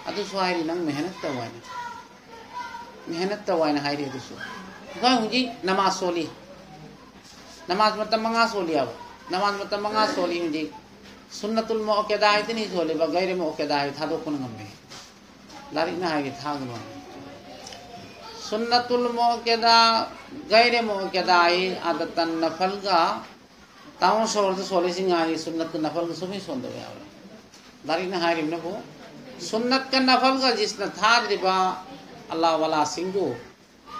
ꯑꯗꯨꯁꯨ ꯍꯥꯏꯔꯤ, ꯅꯪ ꯃꯦꯍꯅꯠ ꯇꯧ ꯍꯥꯏꯅ꯫ ꯃꯦꯍꯅꯠ ꯇꯧ ꯍꯥꯏꯅ ꯍꯥꯏꯔꯤ ꯑꯗꯨꯁꯨ꯫ ꯑꯩꯈꯣꯏ ꯍꯧꯖꯤꯛ ꯅꯃꯥꯖ ꯁꯣꯜꯂꯤ꯫ ꯅꯃꯥꯖ ꯃꯇꯝ ꯃꯉꯥ ꯁꯣꯜꯂꯤ ꯍꯥꯏꯕ꯫ ꯅꯃꯥꯖ ꯃꯇꯝ ꯃꯉꯥ ꯁꯣꯜꯂꯤ ꯍꯧꯖꯤꯛ꯫ ꯁꯨꯟꯅꯇꯨꯜ ꯃꯨꯑꯛꯀꯦꯗꯥ ꯍꯥꯏꯗꯨꯅꯤ ꯁꯣꯜꯂꯤꯕ, ꯒꯩꯔ ꯃꯨꯑꯛꯀꯦꯗꯥ ꯍꯥꯏ ꯊꯥꯗꯣꯛꯄꯅ ꯉꯝꯃꯦ꯫ ꯂꯥꯏꯔꯤꯛꯅ ꯍꯥꯏꯔꯤ ꯊꯥꯒꯅꯨ ꯍꯥꯏ꯫ ꯁꯨꯟꯅꯇꯨꯜ ꯃꯨꯑꯛꯀꯦꯗꯥ, ꯒꯩꯔ ꯃꯨꯑꯛꯀꯦꯗꯥ ꯍꯥꯏ ꯑꯥꯗꯇꯟ ꯅꯐꯜꯒ ꯇꯥꯎꯟ ꯁꯣꯍꯔꯗ ꯁꯣꯜꯂꯤꯁꯤꯡ ꯍꯥꯏ ꯁꯨꯟꯅꯠꯀ ꯅꯐꯜꯒ ꯁꯨꯃꯤ ꯁꯣꯟꯗꯕ ꯌꯥꯎꯔꯦ꯫ ꯂꯥꯏꯔꯤꯛꯅ ꯍꯥꯏꯔꯤꯕꯅꯕꯨ ꯁꯨꯟꯅꯠꯀ ꯅꯐꯜꯒ ꯖꯤꯁꯅ ꯊꯥꯗ꯭ꯔꯤꯕ ꯑꯜꯂꯥ ꯋꯥꯂꯥꯁꯤꯡꯗꯨ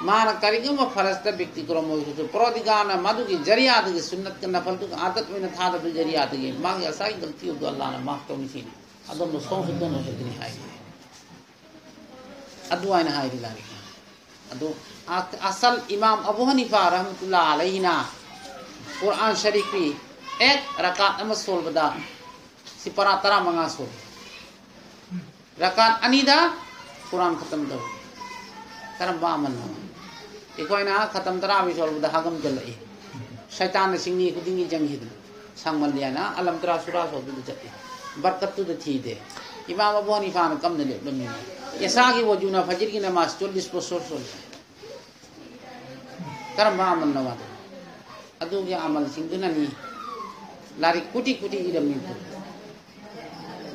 ꯃꯥꯅ ꯀꯔꯤꯒꯨꯝꯕ ꯐꯔꯁꯇ ꯕꯤꯛꯇꯤ ꯀꯨꯔꯝ ꯑꯣꯏꯔꯁꯨ ꯄ꯭ꯔꯣꯗꯤꯒꯥꯅ ꯃꯗꯨꯒꯤ ꯖꯔꯤꯌꯥꯗꯒꯤ ꯁꯨꯟꯅꯠꯀ ꯅꯐꯜꯗꯨꯒ ꯑꯥꯗꯠ ꯑꯣꯏꯅ ꯊꯥꯗꯕꯒꯤ ꯖꯔꯤꯌꯥꯗꯒꯤ ꯃꯥꯒꯤ ꯑꯁꯥꯒꯤ ꯒꯜꯇꯤ ꯑꯗꯨ ꯑꯜꯂꯥꯅ ꯃꯥꯐ ꯇꯧꯅꯤ ꯁꯤꯅꯤ꯫ ꯑꯗꯣꯝꯗ ꯁꯣꯡꯁꯨ ꯗꯣꯟ ꯑꯣꯏꯍꯟꯒꯅꯤ ꯍꯥꯏꯔꯤ꯫ ꯑꯗꯨ ꯍꯥꯏꯅ ꯍꯥꯏꯔꯤ ꯂꯥꯏꯔꯤꯛꯅ꯫ ꯑꯗꯨ ꯑ-, ꯑꯁꯜ ꯏꯃꯥꯝ ꯑꯕꯨ ꯍꯅꯤꯐꯥ ꯔꯍꯃꯇꯨꯜꯂꯥ ꯑꯂꯩꯍꯤꯅ ꯀꯨꯔꯥꯟ ꯁꯔꯤꯐꯀꯤ ꯑꯦꯛ ꯔꯀꯥꯠ ꯑꯃ ꯁꯣꯜꯕꯗ ꯁꯤ ꯄꯔꯥ ꯇꯔꯥꯃꯉꯥ ꯁꯣꯜꯂꯤ꯫ ꯔꯀꯥꯠ ꯑꯅꯤꯗ ꯀꯨꯔꯥꯟ ꯈꯇꯝ ꯇꯧꯏ꯫ ꯀꯔꯝꯕ ꯑꯃꯜꯅꯣ? ꯑꯩꯈꯣꯏꯅ ꯈꯇꯝ ꯇꯔꯥꯃꯔꯤ ꯁꯣꯜꯕꯗ ꯍꯥꯒꯝ ꯆꯜꯂꯛꯏ꯫ ꯁꯩꯇꯥꯟꯅ ꯁꯤꯡꯅꯤ ꯈꯨꯗꯤꯡꯒꯤ ꯆꯪꯈꯤꯗꯅ ꯁꯥꯡꯃꯜꯂꯦꯅ ꯑꯂꯝ ꯇꯔꯥ ꯁꯨꯔꯥ ꯁꯣꯜꯕꯗ ꯆꯠꯂꯤ꯫ ꯕꯔꯀꯠꯇꯨꯗ ꯊꯤꯗꯦ꯫ ꯏꯃꯥꯝ ꯑꯕꯨ ꯍꯅꯤꯐꯥꯅ ꯀꯝꯅ ꯂꯦꯞꯂꯝꯃꯤ? ꯏꯁꯥꯒꯤ ꯋꯖꯨꯅ ꯐꯖꯤꯔꯒꯤ ꯅꯃꯥꯖ ꯆꯣꯜꯂꯤꯁ ꯄꯣꯁꯣꯔ ꯁꯣꯜꯂꯤ꯫ ꯀꯔꯝꯕ ꯑꯃꯜꯅꯣ ꯑꯗꯨ? ꯑꯗꯨꯒꯤ ꯑꯃꯜꯁꯤꯡꯗꯨꯅꯅꯤ ꯂꯥꯏꯔꯤꯛ ꯀꯨꯇꯤ ꯀꯨꯇꯤ ꯏꯔꯝꯃꯤ꯫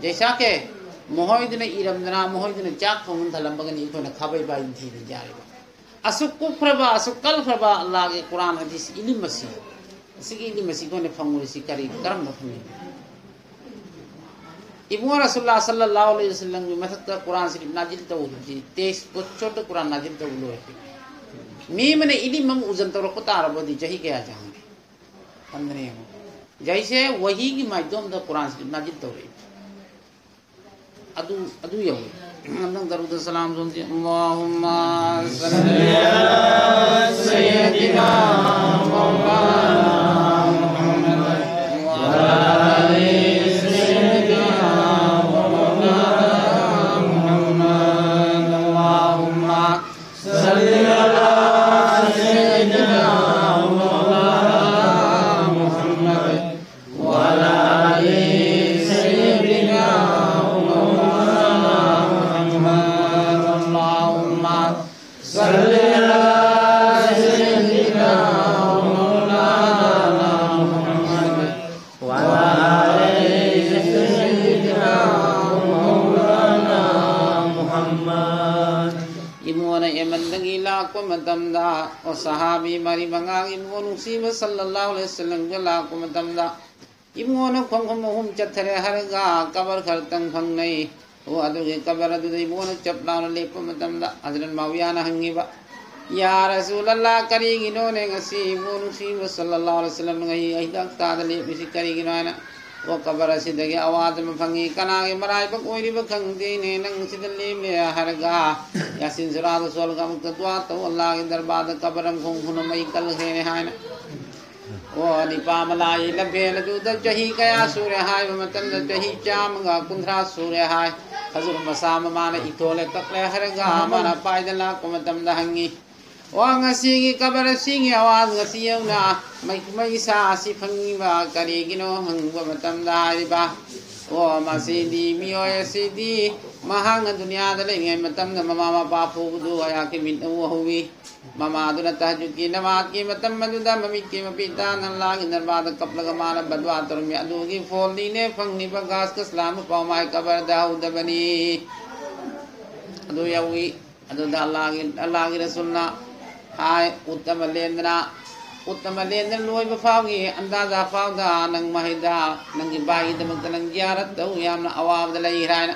ꯖꯩꯁꯥꯀꯦ ꯃꯈꯣꯏꯗꯨꯅ ꯏꯔꯝꯗꯅ ꯃꯈꯣꯏꯗꯨꯅ ꯆꯥꯛ ꯊꯣꯡ ꯊꯜꯂꯝꯕꯒꯅꯤ ꯑꯩꯈꯣꯏꯅ ꯈꯥꯕꯩ ꯄꯥꯏꯗꯨꯅ ꯊꯤꯗꯅ ꯆꯥꯔꯤꯕ꯫ ꯑꯁꯨꯛ ꯀꯨꯞꯈ꯭ꯔꯕ, ꯑꯁꯨꯛ ꯀꯜꯈ꯭ꯔꯕ ꯑꯜꯂꯥꯍꯒꯤ ꯀꯨꯔꯥꯟ ꯍꯗꯤꯁ ꯏꯂꯤꯝ ꯑꯁꯤ, ꯑꯁꯤꯒꯤ ꯏꯂꯤꯝ ꯑꯁꯤ ꯑꯩꯈꯣꯏꯅ ꯐꯪꯉꯨꯔꯤꯁꯤ ꯀꯔꯤ, ꯀꯔꯝꯕ ꯐꯪꯉꯤꯅꯣ? ꯏꯕꯨꯡꯉꯣ ꯔꯁꯨꯜꯂꯥ ꯁꯜꯂꯜꯂꯥꯍꯨ ꯑꯂꯩꯍꯤ ꯋꯁꯜꯂꯝꯒꯤ ꯃꯊꯛꯇ ꯀꯨꯔꯥꯟ ꯁꯔꯤꯐ ꯅꯥꯖꯤꯜ ꯇꯧꯈꯤꯕꯁꯤ ꯇꯦꯏꯁ ꯕꯣꯆꯣꯔꯗ ꯀꯨꯔꯥꯟ ꯅꯥꯖꯤꯜ ꯇꯧꯕ ꯂꯣꯏꯈ꯭ꯔꯦ꯫ ꯃꯤ ꯑꯃꯅ ꯏꯂꯤꯝ ꯑꯃ ꯎꯖꯟ ꯇꯧꯔꯛꯄ ꯇꯥꯔꯕꯗꯤ ꯆꯍꯤ ꯀꯌꯥ ꯆꯪꯒꯦ? ꯈꯟꯗꯅ ꯌꯦꯡꯉꯨ꯫ ꯖꯩꯁꯦ ꯋꯥꯍꯤꯒꯤ ꯃꯥꯏꯗꯣꯝꯗ ꯀꯨꯔꯥꯟ ꯁꯔꯤꯐ ꯅꯥꯖꯤꯜ ꯇꯧꯔꯛꯏ꯫ ꯑꯗꯨ ꯑꯗꯨ ꯌꯧꯏ꯫ ꯑꯝꯇꯪ ꯗꯔꯨꯗ ꯁꯂꯥꯝ ꯁꯣꯟꯁꯤ꯫ اللهم صل على سيدنا مولانا محمد وعلى آل سيدنا مولانا محمد. اللهم صل على سيدنا مولانا محمد وعلى آل سيدنا مولانا محمد. اللهم صل على سيدنا مولانا محمد وعلى آل سيدنا مولانا محمد. ꯏꯕꯨꯡꯉꯣꯅ ꯌꯦꯃꯟꯗꯒꯤ ꯂꯥꯛꯄ ꯃꯇꯝꯗ, ꯑꯣ ꯁꯍꯥꯕꯤ ꯃꯔꯤ ꯃꯉꯥꯒꯤ ꯏꯕꯨꯡꯉꯣ ꯅꯨꯡꯁꯤꯕ ꯁꯜꯂꯜꯂꯥꯍꯨ ꯑꯂꯩꯍꯤ ꯋꯁꯜꯂꯝꯒ ꯂꯥꯛꯄ ꯃꯇꯝꯗ, ꯏꯕꯨꯡꯉꯣꯅ ꯈꯣꯡꯐꯝ ꯑꯍꯨꯝ ꯆꯠꯊꯔꯦ ꯍꯥꯏꯔꯒ ꯀꯕꯔ ꯈꯔꯇꯪ ꯐꯪꯅꯩ꯫ ꯑꯣ ꯑꯗꯨꯒꯤ ꯀꯕꯔ ꯑꯗꯨꯗ ꯏꯕꯨꯡꯉꯣꯅ ꯆꯞ ꯂꯥꯎꯅ ꯂꯦꯞꯄ ꯃꯇꯝꯗ ꯍꯖꯔꯠ ꯃꯥꯋꯤꯌꯥꯅ ꯍꯪꯉꯤꯕ, "ꯌꯥ ꯔꯁꯨꯂꯜꯂꯥ, ꯀꯔꯤꯒꯤꯅꯣꯅꯦ ꯉꯁꯤ ꯏꯕꯨꯡꯉꯣ ꯅꯨꯡꯁꯤꯕ ꯁꯜꯂꯜꯂꯥꯍꯨ ꯑꯂꯩꯍꯤ ꯋꯁꯜꯂꯝꯅ ꯉꯁꯤ ꯑꯍꯤꯡ ꯍꯞꯇꯥꯗ ꯂꯦꯞꯂꯤꯁꯤ ꯀꯔꯤꯒꯤꯅꯣ?" ꯍꯥꯏꯅ꯫ ꯑꯣ ꯀꯕꯔ ꯑꯁꯤꯗꯒꯤ ꯑꯋꯥꯖ ꯑꯃ ꯐꯪꯉꯤ꯫ ꯀꯅꯥꯒꯤ ꯃꯔꯥꯏꯕꯛ ꯑꯣꯏꯔꯤꯕ ꯈꯪꯗꯦꯅꯦ, ꯅꯪ ꯁꯤꯗ ꯂꯦꯝꯂꯦ ꯍꯥꯏꯔꯒ ꯌꯥꯁꯤꯟ ꯁꯨꯔꯥꯗꯨ ꯁꯣꯜꯂꯒ ꯑꯃꯨꯛꯇ ꯗꯨꯋꯥ ꯇꯧ, ꯑꯜꯂꯥꯒꯤ ꯗꯔꯕꯥꯔꯗ ꯀꯕꯔ ꯑꯃ ꯈꯣꯡ ꯈꯨꯅ ꯃꯩ ꯀꯜꯈ꯭ꯔꯦꯅꯦ ꯍꯥꯏꯅ꯫ ꯑꯣ ꯅꯤꯄꯥ ꯃꯂꯥꯒꯤ ꯂꯝꯐꯦꯜ ꯑꯗꯨꯗ ꯆꯍꯤ ꯀꯌꯥ ꯁꯨꯔꯦ ꯍꯥꯏꯕ ꯃꯇꯝꯗ ꯆꯍꯤ ꯆꯥꯝꯃꯒ ꯀꯨꯟꯊ꯭ꯔꯥ ꯁꯨꯔꯦ ꯍꯥꯏ꯫ ꯍꯖꯨꯔ ꯃꯁꯥ ꯃꯃꯥꯅ ꯏꯊꯣꯜꯂꯦ ꯀꯛꯂꯦ ꯍꯥꯏꯔꯒ ꯃꯥꯅ ꯄꯥꯏꯗ ꯂꯥꯛꯄ ꯃꯇꯝꯗ ꯍꯪꯉꯤ, "ꯑꯣ ꯉꯁꯤꯒꯤ ꯀꯕꯔ ꯑꯁꯤꯒꯤ ꯑꯋꯥꯖ ꯉꯁꯤ ꯌꯧꯅ ꯃꯩ-, ꯃꯩꯁꯥ ꯑꯁꯤ ꯐꯪꯉꯤꯕ ꯀꯔꯤꯒꯤꯅꯣ?" ꯍꯪꯕ ꯃꯇꯝꯗ ꯍꯥꯏꯔꯤꯕ, "ꯑꯣ ꯃꯁꯤꯗꯤ ꯃꯤꯑꯣꯏ ꯑꯁꯤꯗꯤ ꯃꯍꯥꯛꯅ ꯗꯨꯅꯤꯌꯥꯗ ꯂꯩꯔꯤꯉꯩ ꯃꯇꯝꯗ ꯃꯃꯥ ꯃꯄꯥ ꯐꯨꯕꯗꯨ ꯑꯩꯍꯥꯛꯀꯤ ꯃꯤꯠꯅ ꯎꯍꯧꯋꯤ꯫ ꯃꯃꯥꯗꯨꯅ ꯇꯍꯖꯨꯗꯀꯤ ꯅꯃꯥꯖꯀꯤ ꯃꯇꯝ ꯑꯗꯨꯗ ꯃꯃꯤꯠꯀꯤ ꯃꯄꯤ ꯇꯥꯅ ꯑꯜꯂꯥꯍꯒꯤ ꯗꯔꯕꯥꯔꯗ ꯀꯞꯂꯒ ꯃꯥꯅ ꯕꯗꯋꯥ ꯇꯧꯔꯝꯃꯤ꯫ ꯑꯗꯨꯒꯤ ꯐꯣꯜꯅꯤꯅꯦ ꯐꯪꯂꯤꯕ ꯒꯥꯁ ꯀꯁꯂꯥꯝ ꯄꯥꯎꯃꯥꯏ ꯀꯕꯔꯗ ꯍꯧꯗꯕꯅꯤ꯫" ꯑꯗꯨ ꯌꯧꯏ꯫ ꯑꯗꯨꯗ ꯑꯜꯂꯥꯍꯒꯤ, ꯑꯜꯂꯥꯍꯒꯤ ꯔꯁꯨꯜꯅ ꯍꯥꯏ, ꯎꯠ ꯑꯃ ꯂꯦꯟꯗꯅ, ꯎꯠ ꯑꯃ ꯂꯦꯟꯗꯅ ꯂꯣꯏꯕ ꯐꯥꯎꯒꯤ ꯑꯟꯗꯥꯖꯥ ꯐꯥꯎꯗ ꯅꯪ ꯃꯍꯩꯗ ꯅꯪꯒꯤ ꯚꯥꯏꯒꯤꯗꯃꯛꯇ ꯅꯪ ꯖꯤꯌꯥꯔꯠ ꯇꯧ ꯌꯥꯝꯅ ꯑꯋꯥꯕꯗ ꯂꯩꯈ꯭ꯔꯦ ꯍꯥꯏꯅ꯫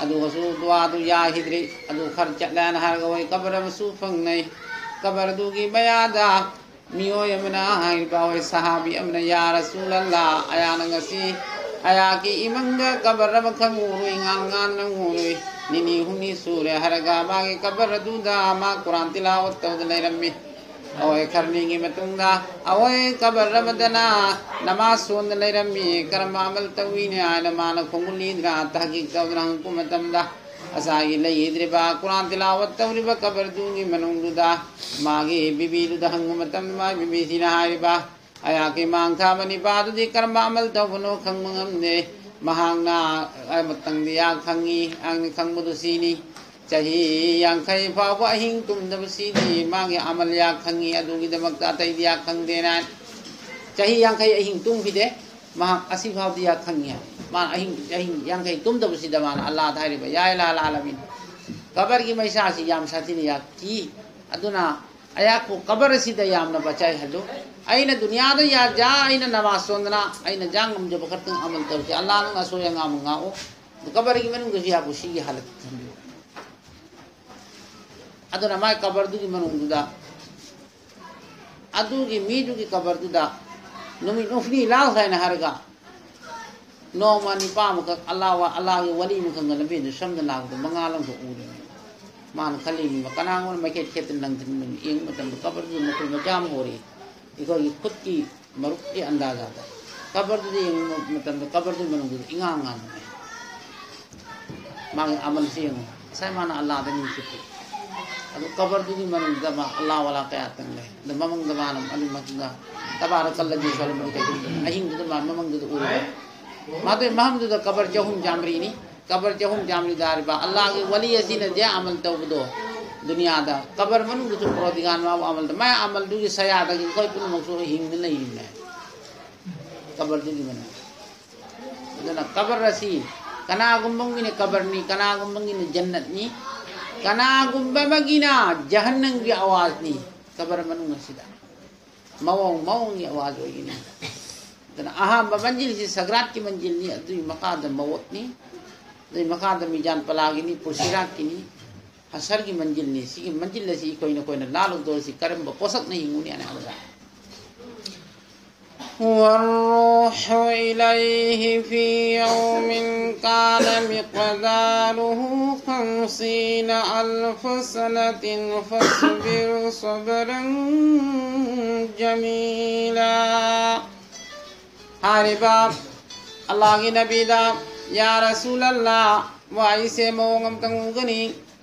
ꯑꯗꯨꯒꯁꯨ ꯗꯨꯋꯥꯗꯨ ꯌꯥꯈꯤꯗ꯭ꯔꯤ꯫ ꯑꯗꯨ ꯈꯔ ꯆꯠꯂꯦꯅ ꯍꯥꯏꯔꯒ ꯍꯣꯏ ꯀꯕꯔ ꯑꯃꯁꯨ ꯐꯪꯅꯩ꯫ ꯀꯕꯔꯗꯨꯒꯤ ꯃꯌꯥꯗ ꯃꯤꯑꯣꯏ ꯑꯃꯅ ꯍꯥꯏꯔꯤꯕ, ꯍꯣꯏ, ꯁꯍꯥꯕꯤ ꯑꯃꯅ, "ꯌꯥ ꯔꯁꯨꯂꯜꯂꯥ, ꯑꯩꯍꯥꯛꯅ ꯉꯁꯤ ꯑꯩꯍꯥꯛꯀꯤ ꯏꯃꯪꯗ ꯀꯕꯔ ꯑꯃꯈꯛ ꯎꯔꯨꯏ, ꯉꯥꯟ ꯉꯥꯟꯅ ꯎꯔꯨꯏ꯫ ꯅꯤꯅꯤ ꯍꯨꯝꯅꯤ ꯁꯨꯔꯦ" ꯍꯥꯏꯔꯒ, ꯃꯥꯒꯤ ꯀꯕꯔ ꯑꯗꯨꯗ ꯃꯥ ꯀꯨꯔꯥꯟ ꯇꯤꯂꯥꯋꯠ ꯇꯧꯗꯨꯅ ꯂꯩꯔꯝꯃꯤ꯫ ꯑꯩꯈꯣꯏ ꯈꯔꯅꯤꯒꯤ ꯃꯇꯨꯡꯗ ꯑꯩꯈꯣꯏ ꯀꯕꯔ ꯑꯃꯗꯅ ꯅꯃꯥꯖ ꯁꯣꯟꯗꯨꯅ ꯂꯩꯔꯝꯃꯤ, ꯀꯔꯝꯕ ꯑꯃꯜ ꯇꯧꯏꯅꯦ ꯍꯥꯏꯅ ꯃꯥꯅ ꯈꯣꯡꯒꯨꯜ ꯂꯤꯗꯨꯅ ꯇꯍꯀꯤꯛ ꯇꯧꯗꯨꯅ ꯍꯪꯉꯛꯄ ꯃꯇꯝꯗ, ꯉꯁꯥꯏꯒꯤ ꯂꯩꯈꯤꯗ꯭ꯔꯤꯕ ꯀꯨꯔꯥꯟ ꯇꯤꯂꯥꯋꯠ ꯇꯧꯔꯤꯕ ꯀꯕꯔꯗꯨꯒꯤ ꯃꯅꯨꯡꯗꯨꯗ ꯃꯥꯒꯤ ꯕꯤꯕꯤꯗꯨꯗ ꯍꯪꯕ ꯃꯇꯝꯗ, ꯃꯥꯒꯤ ꯕꯤꯕꯤꯁꯤꯅ ꯍꯥꯏꯔꯤꯕ, "ꯑꯩꯍꯥꯛꯀꯤ ꯃꯥꯡ ꯊꯥꯕ ꯅꯤꯄꯥꯗꯨꯗꯤ ꯀꯔꯝꯕ ꯑꯃꯜ ꯇꯧꯕꯅꯣ ꯈꯪꯕ ꯉꯝꯗꯦ꯫ ꯃꯍꯥꯛꯅ ꯑꯃꯇꯪꯗꯤ ꯌꯥ ꯈꯪꯉꯤ, ꯑꯩꯅ ꯈꯪꯕꯗꯨ ꯁꯤꯅꯤ: ꯆꯍꯤ ꯌꯥꯡꯈꯩ ꯐꯥꯎꯕ ꯑꯍꯤꯡ ꯇꯨꯝꯗꯕꯁꯤꯗꯤ ꯃꯥꯒꯤ ꯑꯃꯜ ꯌꯥ ꯈꯪꯉꯤ, ꯑꯗꯨꯒꯤꯗꯃꯛꯇ ꯑꯇꯩꯗꯤ ꯌꯥ ꯈꯪꯗꯦꯅ"꯫ ꯆꯍꯤ ꯌꯥꯡꯈꯩ ꯑꯍꯤꯡ ꯇꯨꯝꯈꯤꯗꯦ꯫ ꯃꯍꯥꯛ ꯑꯁꯤ ꯐꯥꯎꯗꯤ ꯌꯥ ꯈꯪꯉꯤ꯫ ꯃꯥꯅ ꯑꯍꯤꯡ, ꯑꯍꯤꯡ ꯌꯥꯡꯈꯩ ꯇꯨꯝꯗꯕꯁꯤꯗ ꯃꯥꯅ ꯑꯜꯂꯥꯗ ꯍꯥꯏꯔꯤꯕ, "ꯌꯥ ꯏꯂꯥꯍ ꯑꯜ ꯑꯥꯂꯃꯤꯟ, ꯀꯕꯔꯒꯤ ꯃꯩꯁꯥꯁꯤ ꯌꯥꯝ ꯁꯥꯊꯤꯅ ꯌꯥꯛꯈꯤ, ꯑꯗꯨꯅ ꯑꯩꯍꯥꯛꯄꯨ ꯀꯕꯔ ꯑꯁꯤꯗ ꯌꯥꯝꯅ ꯄꯆꯥꯏꯍꯜꯂꯨ꯫ ꯑꯩꯅ ꯗꯨꯅꯤꯌꯥꯗ ꯌꯥ, ꯖꯥ ꯑꯩꯅ ꯅꯃꯥꯖ ꯁꯣꯟꯗꯅ ꯑꯩꯅ ꯖꯥ ꯉꯝꯖꯕ ꯈꯛꯇꯪ ꯑꯃꯜ ꯇꯧꯔꯁꯤ꯫ ꯑꯜꯂꯥ, ꯅꯪ ꯑꯁꯣꯏ ꯑꯉꯥꯝ ꯉꯥꯛꯎ꯫ ꯀꯕꯔꯒꯤ ꯃꯅꯨꯡꯗꯁꯨ ꯌꯥꯄꯨ ꯁꯤꯒꯤ ꯍꯥꯂꯠ ꯊꯝꯕꯤꯌꯨ"꯫ ꯑꯗꯨꯅ ꯃꯥꯏ ꯀꯕꯔꯗꯨꯒꯤ ꯃꯅꯨꯡꯗꯨꯗ, ꯑꯗꯨꯒꯤ ꯃꯤꯗꯨꯒꯤ ꯀꯕꯔꯗꯨꯗ ꯅꯨꯃꯤꯠ ꯍꯨꯝꯅꯤ ꯂꯥꯎ ꯍꯥꯏꯅ ꯍꯥꯏꯔꯒ, ꯅꯣꯡꯃ ꯅꯤꯄꯥ ꯑꯃꯈꯛ ꯑꯜꯂꯥ ꯋꯥ-, ꯑꯜꯂꯥꯒꯤ ꯋꯥꯂꯤ ꯑꯃꯈꯛꯅ ꯂꯝꯕꯦꯟꯗ ꯁꯝꯗ ꯂꯥꯛꯄꯗ ꯃꯉꯥꯜ ꯑꯃꯈꯛ ꯎꯔꯦ꯫ ꯃꯥꯅ ꯈꯜꯂꯤꯕꯅꯤ, ꯀꯅꯥꯒꯨꯝꯕ ꯃꯩꯈꯦꯠ ꯈꯦꯠꯇꯅ ꯂꯪꯗꯅ ꯌꯦꯡꯕ ꯃꯇꯝꯗ ꯀꯕꯔꯗꯨꯗ ꯃꯈꯣꯏ ꯃꯆꯥ ꯑꯃ ꯍꯧꯔꯛꯏ꯫ ꯑꯩꯈꯣꯏꯒꯤ ꯈꯨꯠꯀꯤ ꯃꯔꯨꯞꯀꯤ ꯑꯟꯗꯥꯖꯥꯗ ꯀꯕꯔꯗꯨꯗ ꯌꯦꯡꯕ ꯃꯇꯝꯗ ꯀꯕꯔꯗꯨꯒꯤ ꯃꯅꯨꯡꯗꯨꯗ ꯏꯉꯥꯡ ꯉꯥꯡꯉꯦ꯫ ꯃꯥꯒꯤ ꯑꯃꯜꯁꯤ ꯌꯦꯡꯉꯨ꯫ ꯉꯁꯥꯏ ꯃꯥꯅ ꯑꯜꯂꯥꯗ ꯃꯤꯡ ꯆꯠꯄꯤ꯫ ꯑꯗꯨ ꯀꯕꯔꯗꯨꯒꯤ ꯃꯅꯨꯡꯗ ꯃꯥ ꯑꯜꯂꯥ ꯋꯥꯂꯥ ꯀꯌꯥ ꯇꯪ ꯂꯩ꯫ ꯑꯗ ꯃꯃꯪꯗ ꯃꯥꯅ ꯑꯗꯨ ꯃꯇꯨꯡꯗ ꯇꯕꯥꯔꯛ ꯀꯜꯂꯗꯤ ꯁꯣꯂꯝꯒꯤ ꯀꯩꯒꯨꯝꯕ ꯑꯍꯤꯡꯗꯨꯗ ꯃꯥ ꯃꯃꯪꯗꯨꯗ ꯎꯔꯨꯕ꯫ ꯃꯗꯨꯒꯤ ꯃꯐꯝꯗꯨꯗ ꯀꯕꯔ ꯆꯍꯨꯝ ꯆꯥꯝꯃꯔꯤꯅꯤ꯫ ꯀꯕꯔ ꯆꯍꯨꯝ ꯆꯥꯝꯃꯔꯤ ꯇꯥꯔꯤꯕ ꯑꯜꯂꯥꯒꯤ ꯋꯥꯂꯤ ꯑꯁꯤꯅ ꯖꯦ ꯑꯃꯜ ꯇꯧꯕꯗꯣ ꯗꯨꯅꯤꯌꯥꯗ, ꯀꯕꯔ ꯃꯅꯨꯡꯗꯁꯨ ꯄ꯭ꯔꯣꯗꯤꯒꯥꯟ ꯃꯥꯕꯨ ꯑꯃꯜꯗ, ꯃꯥꯏ ꯑꯃꯜꯗꯨꯒꯤ ꯁꯌꯥꯗꯒꯤ ꯑꯩꯈꯣꯏ ꯄꯨꯝꯅꯃꯛꯁꯨ ꯍꯤꯡꯅ ꯂꯩꯔꯤꯕꯅꯦ꯫ ꯀꯕꯔꯗꯨꯒꯤ ꯃꯅꯨꯡꯗ꯫ ꯑꯗꯨꯅ ꯀꯕꯔ ꯑꯁꯤ ꯀꯅꯥꯒꯨꯝꯕꯒꯤꯅ ꯀꯕꯔꯅꯤ, ꯀꯅꯥꯒꯨꯝꯕꯒꯤꯅ ꯖꯟꯅꯠꯅꯤ, ꯀꯅꯥꯒꯨꯝꯕ ꯑꯃꯒꯤꯅ ꯖꯍꯟꯅꯝꯒꯤ ꯑꯋꯥꯖꯅꯤ꯫ ꯀꯕꯔ ꯃꯅꯨꯡ ꯑꯁꯤꯗ ꯃꯑꯣꯡ ꯃꯑꯣꯡꯒꯤ ꯑꯋꯥꯖ ꯑꯣꯏꯒꯅꯤ꯫ ꯑꯗꯨꯅ ꯑꯍꯥꯟꯕ ꯃꯟꯖꯤꯜꯁꯤ ꯁꯒ꯭ꯔꯥꯠꯀꯤ ꯃꯟꯖꯤꯜꯅꯤ, ꯑꯗꯨꯒꯤ ꯃꯈꯥꯗ ꯃꯧꯠꯅꯤ, ꯑꯗꯨꯒꯤ ꯃꯈꯥꯗ ꯃꯤꯖꯥꯟ ꯄꯂꯥꯒꯤꯅꯤ, ꯄꯨꯟꯁꯤꯔꯥꯠꯀꯤꯅꯤ꯫ ꯍꯁꯔꯒꯤ ꯃꯟꯖꯤꯜꯅꯤ꯫ ꯁꯤꯒꯤ ꯃꯟꯖꯤꯜ ꯑꯁꯤ ꯑꯩꯈꯣꯏ ꯅꯈꯣꯏꯅ ꯂꯥꯜꯂꯨꯗꯧꯔꯤꯁꯤ ꯀꯔꯝꯕ ꯄꯣꯠꯁꯛꯅ ꯍꯤꯡꯉꯨꯅꯤ ꯍꯥꯏꯅ ꯍꯥꯏꯕꯗ, والروح إليه في يوم كان مقداره خمسين ألف سنة فاصبر صبرا جميلا. ꯍꯥꯏꯔꯤꯕ ꯑꯜꯂꯥꯍꯒꯤ ꯅꯕꯤꯗ, ꯌꯥ ꯔꯁꯨꯂꯜꯂꯥ, ꯋꯥꯍꯩꯁꯦ ꯃꯑꯣꯡ ꯑꯃꯇꯪ ꯎꯒꯅꯤ꯫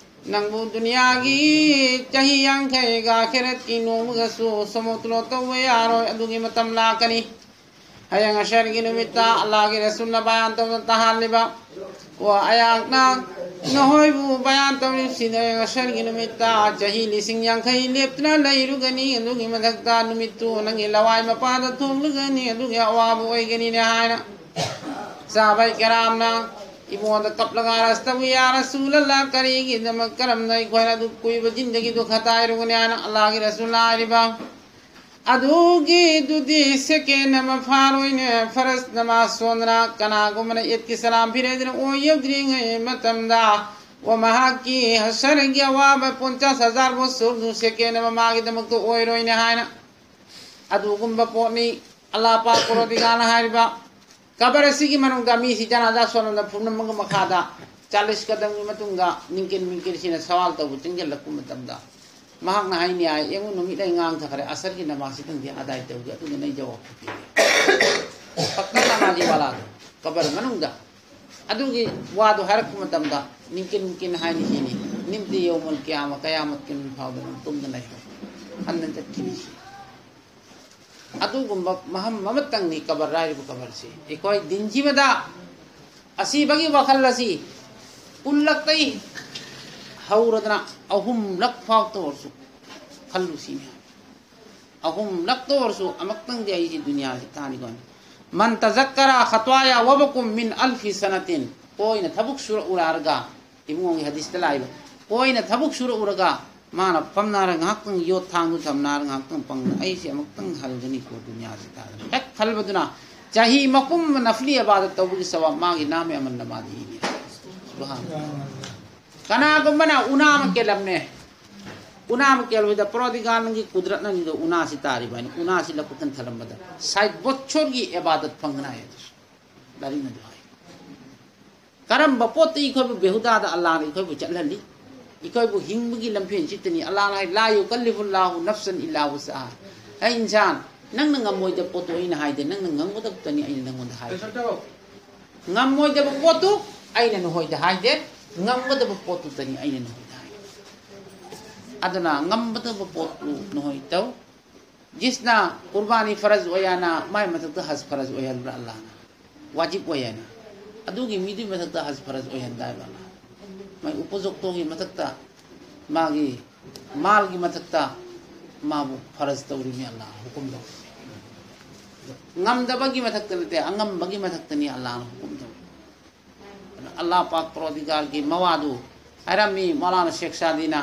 ꯅꯪꯕꯨ ꯗꯨꯅꯤꯌꯥꯒꯤ ꯆꯍꯤ ꯌꯥꯡꯈꯩꯒ ꯑꯥꯈꯤꯔꯠꯀꯤ ꯅꯣꯡꯃꯒꯁꯨ ꯁꯣꯃꯣꯇꯨꯂꯣ ꯇꯧꯕ ꯌꯥꯔꯣꯏ꯫ ꯑꯗꯨꯒꯤ ꯃꯇꯝ ꯂꯥꯛꯀꯅꯤ꯫ ꯍꯌꯦꯡ ꯍꯁꯔꯒꯤ ꯅꯨꯃꯤꯠꯇ ꯑꯜꯂꯥꯍꯒꯤ ꯔꯁꯨꯜꯅ ꯕꯌꯥꯟ ꯇꯧꯗꯨꯅ ꯇꯥꯍꯜꯂꯤꯕ, ꯋꯥ ꯑꯩꯍꯥꯛꯅ ꯅꯈꯣꯏꯕꯨ ꯕꯌꯥꯟ ꯇꯧꯔꯤꯕꯁꯤꯗ, ꯍꯌꯦꯡ ꯍꯁꯔꯒꯤ ꯅꯨꯃꯤꯠꯇ ꯆꯍꯤ ꯂꯤꯁꯤꯡ ꯌꯥꯡꯈꯩ ꯂꯦꯞꯇꯨꯅ ꯂꯩꯔꯨꯒꯅꯤ꯫ ꯑꯗꯨꯒꯤ ꯃꯊꯛꯇ ꯅꯨꯃꯤꯠꯇꯨ ꯅꯪꯒꯤ ꯂꯋꯥꯏ ꯃꯄꯥꯗ ꯊꯣꯛꯂꯒꯅꯤ꯫ ꯑꯗꯨꯒꯤ ꯑꯋꯥꯕ ꯑꯣꯏꯒꯅꯤꯅꯦ ꯍꯥꯏꯅ ꯁꯍꯥꯕꯥꯏ ꯀꯔꯥꯝꯅ ꯏꯕꯨꯡꯉꯣꯗ ꯀꯞꯂꯒ ꯑꯔꯁ ꯇꯧꯏ, ꯌꯥ ꯔꯁꯨꯂꯜꯂꯥ, ꯀꯔꯤꯒꯤꯗꯃꯛ, ꯀꯔꯝꯅ ꯑꯩꯈꯣꯏꯅ ꯑꯗꯨ ꯀꯨꯏꯕ ꯖꯤꯟꯗꯒꯤꯗꯨ ꯈꯇꯥꯏꯔꯨꯒꯅꯤ ꯍꯥꯏꯅ ꯑꯜꯂꯥꯍꯒꯤ ꯔꯁꯨꯜꯅ ꯍꯥꯏꯔꯤꯕ꯫ ꯑꯗꯨꯒꯤꯗꯨꯗꯤ ꯁꯦꯀꯦꯟ ꯑꯃ ꯐꯥꯔꯣꯏꯅꯦ꯫ ꯐꯔꯁ ꯅꯃꯥꯖ ꯁꯣꯟꯗꯅ ꯀꯅꯥꯒꯨꯝꯕꯅ ꯏꯗꯀꯤ ꯁꯂꯥꯝ ꯐꯤꯔꯦꯗꯅ ꯑꯣꯏ ꯌꯧꯗ꯭ꯔꯤꯉꯩ ꯃꯇꯝꯗ, ꯋꯥ ꯃꯍꯥꯛꯀꯤ ꯍꯁꯔꯒꯤ ꯑꯋꯥꯕ ꯄꯣꯟꯆꯥꯁ ꯍꯖꯥꯔ ꯕꯣꯁꯣꯔꯗꯨ ꯁꯦꯀꯦꯟ ꯑꯃ ꯃꯥꯒꯤꯗꯃꯛꯇ ꯑꯣꯏꯔꯣꯏꯅꯦ ꯍꯥꯏꯅ꯫ ꯑꯗꯨꯒꯨꯝꯕ ꯄꯣꯠꯅꯤ ꯑꯜꯂꯥꯍ ꯄꯥꯛ ꯄꯔꯣꯗꯤꯒꯥꯔꯅ ꯍꯥꯏꯔꯤꯕ꯫ ꯀꯕꯔ ꯑꯁꯤꯒꯤ ꯃꯅꯨꯡꯗ ꯃꯤꯁꯤ ꯖꯅꯥꯖꯥ ꯁꯣꯟꯅꯕ ꯐꯨꯝꯅꯝꯕꯒ ꯃꯈꯥꯗ ꯆꯥꯂꯤꯁ ꯀꯗꯝꯒꯤ ꯃꯇꯨꯡꯗ ꯅꯤꯡꯀꯤꯟ ꯃꯤꯡꯀꯤꯟꯁꯤꯅ ꯁꯋꯥꯜ ꯇꯧꯕ ꯆꯪꯁꯤꯜꯂꯛꯄ ꯃꯇꯝꯗ ꯃꯍꯥꯛꯅ ꯍꯥꯏꯅꯤ ꯍꯥꯏ, "ꯌꯦꯡꯉꯨ, ꯅꯨꯃꯤꯠ ꯑꯩ ꯉꯥꯡꯊꯈ꯭ꯔꯦ, ꯑꯁꯔꯒꯤ ꯅꯃꯥꯖꯁꯤꯗꯪꯗꯤ ꯑꯗꯥꯏ ꯇꯧꯒꯦ, ꯑꯗꯨꯒ ꯅꯪ ꯖꯋꯥꯕ ꯄꯤꯒꯦ꯫" ꯄꯛꯀꯥ ꯅꯃꯥꯖꯤ ꯋꯥꯂꯥꯗꯣ ꯀꯕꯔ ꯃꯅꯨꯡꯗ ꯑꯗꯨꯒꯤ ꯋꯥꯗꯣ ꯍꯥꯏꯔꯛꯄ ꯃꯇꯝꯗ ꯅꯤꯡꯀꯤꯟ ꯅꯤꯡꯀꯤꯟ ꯍꯥꯏꯅꯤ ꯁꯤꯅꯤ, "ꯅꯤꯝꯇꯤ ꯌꯧꯃꯜ ꯀꯤꯌꯥꯃ, ꯀꯌꯥꯃꯠꯀꯤ ꯅꯨꯃꯤꯠ ꯐꯥꯎꯗ ꯅꯪ ꯇꯨꯝꯗꯅ ꯂꯩꯈ꯭ꯔꯣ, ꯍꯟꯅ ꯆꯠꯈꯤꯅꯤ" ꯁꯤ꯫ ꯑꯗꯨꯒꯨꯝꯕ ꯃꯐꯝ ꯑꯃꯇꯪꯅꯤ ꯀꯕꯔ ꯍꯥꯏꯔꯤꯕ ꯀꯕꯔꯁꯤ꯫ ꯑꯩꯈꯣꯏ ꯗꯤꯟꯁꯤꯃꯗ ꯑꯁꯤꯕꯒꯤ ꯋꯥꯈꯜ ꯑꯁꯤ ꯀꯨꯟꯂꯛꯇꯩ ꯍꯧꯔꯗꯅ ꯑꯍꯨꯝꯂꯛ ꯐꯥꯎꯇ ꯑꯣꯏꯔꯁꯨ ꯈꯜꯂꯨ ꯁꯤꯅꯤ꯫ ꯑꯍꯨꯝꯂꯛꯇ ꯑꯣꯏꯔꯁꯨ ꯑꯃꯨꯛꯇꯪꯗꯤ ꯑꯩꯁꯤ ꯗꯨꯅꯤꯌꯥꯁꯤ ꯊꯥꯅꯤꯀꯣ꯫ "ꯃꯟ ꯇꯖꯛꯀꯔ ꯈꯇꯋꯥꯌꯥ ꯋꯕꯀꯨꯝ ꯃꯤꯟ ꯑꯜꯐꯤ ꯁꯅꯥꯇꯤꯟ"꯫ ꯀꯣꯏꯅ ꯊꯕꯛ ꯁꯨꯔꯛꯎꯔꯥꯔꯒ, ꯏꯕꯨꯡꯉꯣꯒꯤ ꯍꯗꯤꯁꯇ ꯂꯥꯛꯏꯕ, ꯀꯣꯏꯅ ꯊꯕꯛ ꯁꯨꯔꯛꯎꯔꯒ ꯃꯥꯅ ꯐꯝꯅꯔ ꯉꯥꯏꯍꯥꯛꯇꯪ ꯌꯣꯠ ꯊꯥꯡꯗꯨ ꯊꯝꯅꯔ ꯉꯥꯏꯍꯥꯛꯇꯪ ꯄꯪꯅ ꯑꯩꯁꯦ ꯑꯃꯨꯛꯇꯪ ꯍꯜꯒꯅꯤꯀꯣ ꯗꯨꯅꯤꯌꯥꯁꯤ ꯊꯥꯗꯅ ꯍꯦꯛ ꯈꯜꯕꯗꯨꯅ ꯆꯍꯤ ꯃꯄꯨꯝ ꯑꯃ ꯅꯐꯂꯤ ꯑꯕꯥꯗꯠ ꯇꯧꯕꯒꯤ ꯁꯋꯥꯕ ꯃꯥꯒꯤ ꯅꯥꯃꯦ ꯑꯃꯜ ꯅꯃꯥꯗ ꯏꯅꯤ꯫ ꯁꯨꯕꯍꯥꯅ꯫ ꯀꯅꯥꯒꯨꯝꯕꯅ ꯎꯅꯥ ꯑꯃ ꯀꯦꯜꯂꯝꯃꯦ꯫ ꯎꯅꯥ ꯑꯃ ꯀꯦꯜꯂꯨꯕꯗ ꯄ꯭ꯔꯣꯗꯤꯒꯥꯜꯒꯤ ꯀꯨꯗꯔꯠꯅꯅꯤꯗꯣ ꯎꯅꯥꯁꯤ ꯇꯥꯔꯤꯕ ꯍꯥꯏꯅ ꯎꯅꯥꯁꯤ ꯂꯧꯈꯠꯇꯅ ꯊꯜꯂꯝꯕꯗ ꯁꯥꯏꯠ ꯕꯣꯠꯁꯣꯔꯒꯤ ꯏꯕꯥꯗꯠ ꯐꯪꯒꯅꯤ ꯍꯥꯏ ꯑꯗꯨꯁꯨ꯫ ꯂꯥꯏꯔꯤꯛꯅ ꯑꯗꯨ ꯍꯥꯏ꯫ ꯀꯔꯝꯕ ꯄꯣꯠꯇ ꯑꯩꯈꯣꯏꯕꯨ ꯕꯦꯍꯨꯗꯥꯗ ꯑꯜꯂꯥꯅ ꯑꯩꯈꯣꯏꯕꯨ ꯆꯠꯍꯜꯂꯤ? ꯑꯩꯈꯣꯏꯕꯨ ꯍꯤꯡꯕꯒꯤ ꯂꯝꯐꯦꯟ ꯆꯤꯠꯇꯅꯤ꯫ ꯑꯜꯂꯥꯅ ꯍꯥꯏ, "ꯂꯥ ꯌꯨꯀꯜꯂꯤꯐꯨꯜꯂꯥꯍꯨ ꯅꯐꯁꯟ ꯏꯜꯂꯥ ꯋꯨꯁꯑꯍꯥ"꯫ ꯑꯩ ꯏꯟꯁꯥꯟ, ꯅꯪꯅ ꯉꯝꯃꯣꯏꯗꯕ ꯄꯣꯠꯇꯣ ꯑꯩꯅ ꯍꯥꯏꯗꯦ, ꯅꯪꯅ ꯉꯝꯒꯗꯕꯇꯅꯤ ꯑꯩꯅ ꯅꯪꯉꯣꯟꯗ ꯍꯥꯏꯗꯦ꯫ ꯉꯝꯃꯣꯏꯗꯕ ꯄꯣꯠꯇꯨ ꯑꯩꯅ ꯅꯈꯣꯏꯗ ꯍꯥꯏꯗꯦ, ꯉꯝꯒꯗꯕ ꯄꯣꯠꯇꯨꯇꯅꯤ ꯑꯩꯅ ꯅꯈꯣꯏꯗ ꯍꯥꯏꯗꯦ꯫ ꯑꯗꯨꯅ ꯉꯝꯒꯗꯕ ꯄꯣꯠꯇꯨ ꯅꯈꯣꯏ ꯇꯧ꯫ ꯖꯤꯁꯅ ꯀꯨꯔꯕꯥꯅꯤ ꯐꯔꯖ ꯑꯣꯏꯌꯥꯅ ꯃꯥꯏ ꯃꯊꯛꯇ ꯍꯖ ꯐꯔꯖ ꯑꯣꯏꯍꯟꯕ꯭ꯔꯥ ꯑꯜꯂꯥꯍꯅ? ꯋꯥꯖꯤꯕ ꯑꯣꯏꯌꯥꯅ꯫ ꯑꯗꯨꯒꯤ ꯃꯤꯗꯨꯒꯤ ꯃꯊꯛꯇ ꯍꯖ ꯐꯔꯖ ꯑꯣꯏꯍꯟꯗꯥꯏꯕ ꯑꯜꯂꯥꯍꯅ? ꯃꯥꯏ ꯎꯄꯖꯣꯛꯇꯣꯒꯤ ꯃꯊꯛꯇ, ꯃꯥꯒꯤ ꯃꯥꯜꯒꯤ ꯃꯊꯛꯇ ꯃꯥꯕꯨ ꯐꯔꯖ ꯇꯧꯔꯤꯃꯤ ꯑꯜꯂꯥꯍꯅ, ꯍꯨꯀꯨꯝ ꯇꯧꯔꯤꯃꯤ꯫ ꯉꯝꯗꯕꯒꯤ ꯃꯊꯛꯇ ꯅꯠꯇꯦ, ꯑꯉꯝꯕꯒꯤ ꯃꯊꯛꯇꯅꯤ ꯑꯜꯂꯥꯍꯅ ꯍꯨꯀꯨꯝ ꯇꯧꯔꯤ꯫ ꯑꯗꯨꯅ ꯑꯜꯂꯥꯍ ꯄꯥꯛ ꯄꯔꯣꯗꯤꯒꯥꯔꯒꯤ ꯃꯋꯥꯗꯨ ꯍꯥꯏꯔꯝꯃꯤ ꯃꯧꯂꯥꯅꯥ ꯁꯦꯈ ꯁꯥꯗꯤꯅ،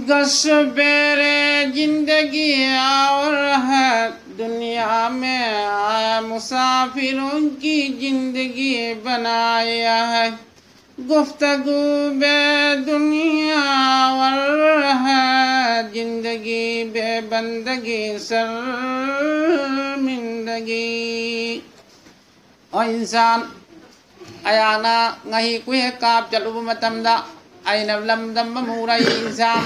"ꯒꯁꯕꯦꯔꯦ ꯖꯤꯟꯗꯒꯤ ꯑꯧꯔ ꯍꯦ ꯗꯨꯅꯤꯌꯥ ꯃꯦ ꯑꯥꯌꯦ ꯃꯨꯁꯥꯐꯤꯔꯣꯟ ꯀꯤ ꯖꯤꯟꯗꯒꯤ ꯕꯅꯥꯌꯥ ꯍꯦ꯫ ꯒꯨꯐꯇꯒꯨ ꯕꯦ ꯗꯨꯅꯤꯌꯥ ꯋꯔ ꯍꯦ ꯖꯤꯟꯗꯒꯤ ꯕꯦ ꯕꯟꯗꯒꯤ ꯁꯔꯃꯤꯟꯗꯒꯤ"꯫ ꯑꯣ ꯏꯟꯁꯥꯟ, ꯑꯩꯍꯥꯛꯅ ꯉꯥꯍꯤꯛ ꯀꯨꯍꯦꯛ ꯀꯥꯞ ꯆꯠꯂꯨꯕ ꯃꯇꯝꯗ ꯑꯩꯅ ꯂꯝꯗꯝ ꯑꯃ ꯎꯔꯛꯏ ꯏꯟꯁꯥꯟ꯫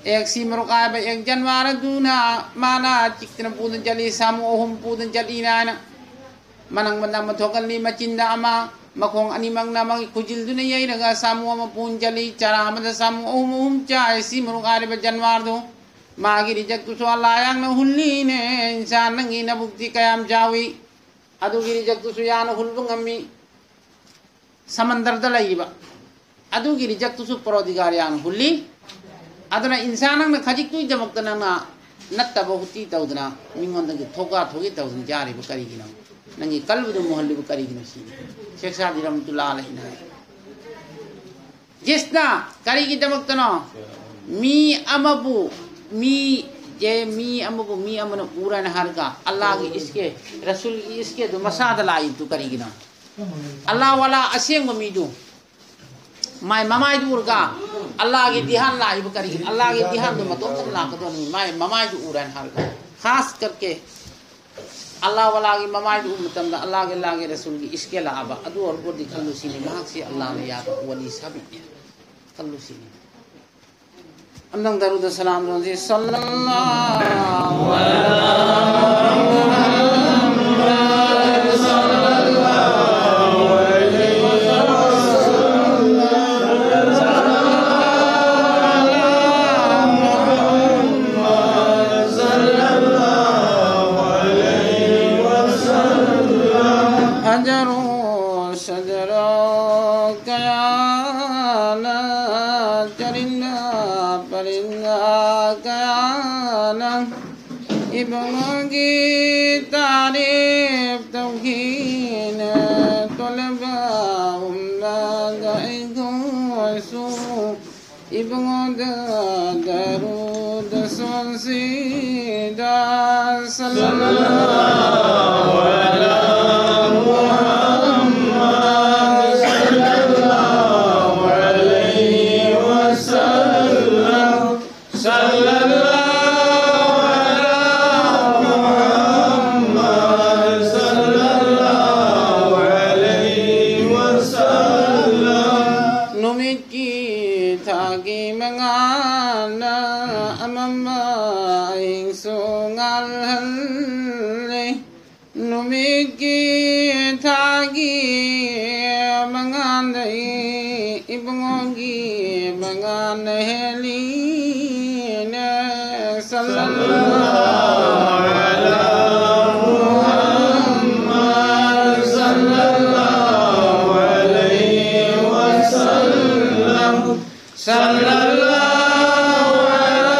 ꯑꯦꯛ ꯁꯤ ꯃꯔꯨꯞ ꯍꯥꯏꯕ ꯑꯦꯛ ꯖꯟꯋꯥꯔ ꯑꯗꯨꯅ ꯃꯥꯅ ꯆꯤꯛꯇꯅ ꯄꯨꯗꯨꯅ ꯆꯠꯂꯤ, ꯁꯥꯃꯨ ꯑꯍꯨꯝ ꯄꯨꯗꯨꯅ ꯆꯠꯂꯤꯅ ꯍꯥꯏꯅ꯫ ꯃꯅꯪꯕꯗ ꯑꯃ ꯊꯣꯛꯍꯜꯂꯤ, ꯃꯆꯤꯟꯗ ꯑꯃ, ꯃꯈꯣꯡ ꯑꯅꯤꯃꯛꯅ ꯑꯃꯒꯤ ꯈꯨꯖꯤꯜꯗꯨꯅ ꯌꯩꯔꯒ ꯁꯥꯃꯨ ꯑꯃ ꯄꯨꯗꯨꯅ ꯆꯠꯂꯤ꯫ ꯆꯔꯥ ꯑꯃꯗ ꯁꯥꯃꯨ ꯑꯍꯨꯝ ꯑꯍꯨꯝ ꯆꯥꯏ꯫ ꯁꯤ ꯃꯔꯨꯞ ꯍꯥꯏꯔꯤꯕ ꯖꯟꯋꯥꯔꯗꯨ ꯃꯥꯒꯤ ꯔꯤꯖꯛꯇꯨꯁꯨ ꯑꯜꯂꯥ ꯌꯥꯡꯅ ꯍꯨꯜꯂꯤꯅꯦ꯫ ꯏꯟꯁꯥꯟ ꯅꯪꯒꯤ ꯅꯕꯨꯛꯇꯤ ꯀꯌꯥꯝ ꯆꯥꯎꯏ? ꯑꯗꯨꯒꯤ ꯔꯤꯖꯛꯇꯨꯁꯨ ꯌꯥꯅ ꯍꯨꯜꯕ ꯉꯝꯃꯤ꯫ ꯁꯃꯟꯗꯔꯗ ꯂꯩꯔꯤꯕ ꯑꯗꯨꯒꯤ ꯔꯤꯖꯛꯇꯨꯁꯨ ꯄꯔꯣꯗꯤꯒꯥꯔ ꯌꯥꯅ ꯍꯨꯜꯂꯤ꯫ ꯑꯗꯨꯅ ꯏꯟꯁꯥꯟ ꯅꯪꯅ ꯈꯖꯤꯛꯇꯨꯒꯤꯗꯃꯛꯇ ꯅꯪꯅ ꯅꯠꯇꯕ ꯍꯨꯇꯤ ꯇꯧꯗꯅ ꯃꯤꯉꯣꯟꯗꯒꯤ ꯊꯣꯛꯀꯥ ꯊꯣꯛꯏ ꯇꯧꯗꯅ ꯌꯥꯔꯤꯕ ꯀꯔꯤꯒꯤꯅꯣ? ꯅꯪꯒꯤ ꯀꯜꯕꯗꯨ ꯃꯨꯍꯜꯂꯤꯕ ꯀꯔꯤꯒꯤꯅꯣ ꯁꯤꯅꯤ꯫ ꯁꯦꯈ ꯁꯥꯗꯤ ꯔꯍꯃꯇꯨꯜꯂꯥꯍꯤ ꯑꯂꯩꯍꯤꯅ ꯍꯥꯏ꯫ ꯖꯤꯁꯅ ꯀꯔꯤꯒꯤꯗꯃꯛꯇꯅꯣ? ꯃꯤ ꯑꯃꯕꯨ, ꯃꯤ, ꯖꯦ, ꯃꯤ ꯑꯃꯕꯨ ꯃꯤ ꯑꯃꯅ ꯎꯔꯥꯅ ꯍꯥꯏꯔꯒ ꯑꯜꯂꯥꯍꯒꯤ ꯏꯁꯀꯦ, ꯔꯁꯨꯜꯒꯤ ꯏꯁꯀꯦ ꯑꯗꯨ ꯃꯁꯥꯗ ꯂꯥꯛꯏꯗꯨ ꯀꯔꯤꯒꯤꯅꯣ? ꯑꯜꯂꯥꯍ ꯋꯥꯂꯥ ꯑꯁꯦꯡꯕ ꯃꯤꯗꯨ, ꯃꯥꯏ ꯃꯃꯥꯏꯗꯨ ꯎꯔꯒ ꯑꯜꯂꯥꯍꯒꯤ ꯙ꯭ꯌꯥꯟ ꯂꯥꯛꯏꯕ ꯀꯔꯤꯒꯤꯅꯣ? ꯑꯜꯂꯥꯍꯒꯤ ꯙ꯭ꯌꯥꯟꯗꯨ ꯃꯇꯣꯝꯇ ꯂꯥꯛꯀꯗꯧꯔꯤꯕꯅꯤ꯫ ꯃꯥꯏ ꯃꯃꯥꯏꯗꯨ ꯎꯔꯦꯅ ꯍꯥꯏꯔꯒ, ꯈꯥꯁ ꯀꯔꯀꯦ ꯑꯜꯂꯥꯍ ꯋꯥꯂꯥꯒꯤ ꯃꯃꯥꯏꯗꯨ ꯎꯕ ꯃꯇꯝꯗ ꯑꯜꯂꯥꯍꯒꯤ, ꯑꯜꯂꯥꯍꯒꯤ ꯔꯁꯨꯜꯒꯤ ꯏꯁꯀꯦ ꯂꯥꯛꯑꯕ ꯑꯗꯨ ꯑꯣꯏꯔꯕꯗꯤ ꯈꯜꯂꯨ ꯁꯤꯅꯤ, ꯃꯍꯥꯛꯁꯤ ꯑꯜꯂꯥꯍꯅ ꯌꯥꯕ ꯋꯥꯂꯤ ꯁꯥꯕꯤꯅꯤ ꯈꯜꯂꯨ ꯁꯤꯅꯤ꯫ ꯑꯝꯇꯪ ꯗꯔꯨꯗ ꯁꯂꯥꯝ ꯂꯣꯟꯁꯤ꯫ ꯁꯜꯂꯜꯂꯥꯍꯨ ꯑꯂꯥ ꯃꯨꯍꯝꯃꯗ ꯁꯜꯂꯜꯂꯥꯍꯨ ꯑꯂꯥꯏꯍꯤ ꯋꯁꯜꯂꯝ꯫ ꯍꯖꯔꯣ ꯁꯖꯔꯣ ꯀꯌꯥꯅ ꯆꯔꯤꯟꯗ ꯄꯔꯤꯟꯗ ꯀꯌꯥꯅ ꯏꯕꯨꯡꯉꯣꯒꯤ ꯇꯥꯔꯤꯐ ꯇꯧꯈꯤꯅ ꯇꯣꯂꯕ ꯎꯝꯕꯗ ꯑꯩꯈꯣꯏꯁꯨ ꯏꯕꯨꯡꯉꯣꯗ ꯗꯔꯨꯗ ꯁꯣꯟꯁꯤꯗ ꯁꯜꯂꯜꯂꯥꯍꯨ ꯑꯂꯥ ꯃꯨꯍꯝꯃꯗ ꯁꯜꯂꯜꯂꯥꯍꯨ ꯑꯂꯥꯏꯍꯤ ꯋꯁꯜꯂꯝ꯫ ꯁꯜꯂꯜꯂꯥꯍꯨ ꯑꯂꯥ ꯃꯨꯍꯝꯃꯗ ꯁꯜꯂꯜꯂꯥꯍꯨ ꯑꯂꯥꯏꯍꯤ ꯋꯁꯜꯂꯝ꯫ ꯅꯨꯃꯤꯠꯀꯤ ꯊꯥꯒꯤ ꯃꯉꯥꯜꯅ ꯑꯃꯝꯕ ꯑꯍꯤꯡꯁꯨ ꯉꯥꯜꯍꯜꯂꯤ꯫ ꯅꯨꯃꯤꯠꯀꯤ ꯊꯥꯒꯤ ꯃꯉꯥꯜꯗꯩ ꯏꯕꯨꯡꯉꯣꯒꯤ ꯃꯉꯥꯜꯅ ꯍꯦꯜꯂꯤꯅꯦ꯫ ꯁꯜꯂꯜꯂꯥꯍꯨ ꯑꯂꯥ ꯃꯨꯍꯝꯃꯗ ꯁꯜꯂꯜꯂꯥꯍꯨ ꯑꯂꯥꯏꯍꯤ ꯋꯁꯜꯂꯝ꯫ ꯁꯜꯂꯜꯂꯥꯍꯨ ꯑꯂꯥ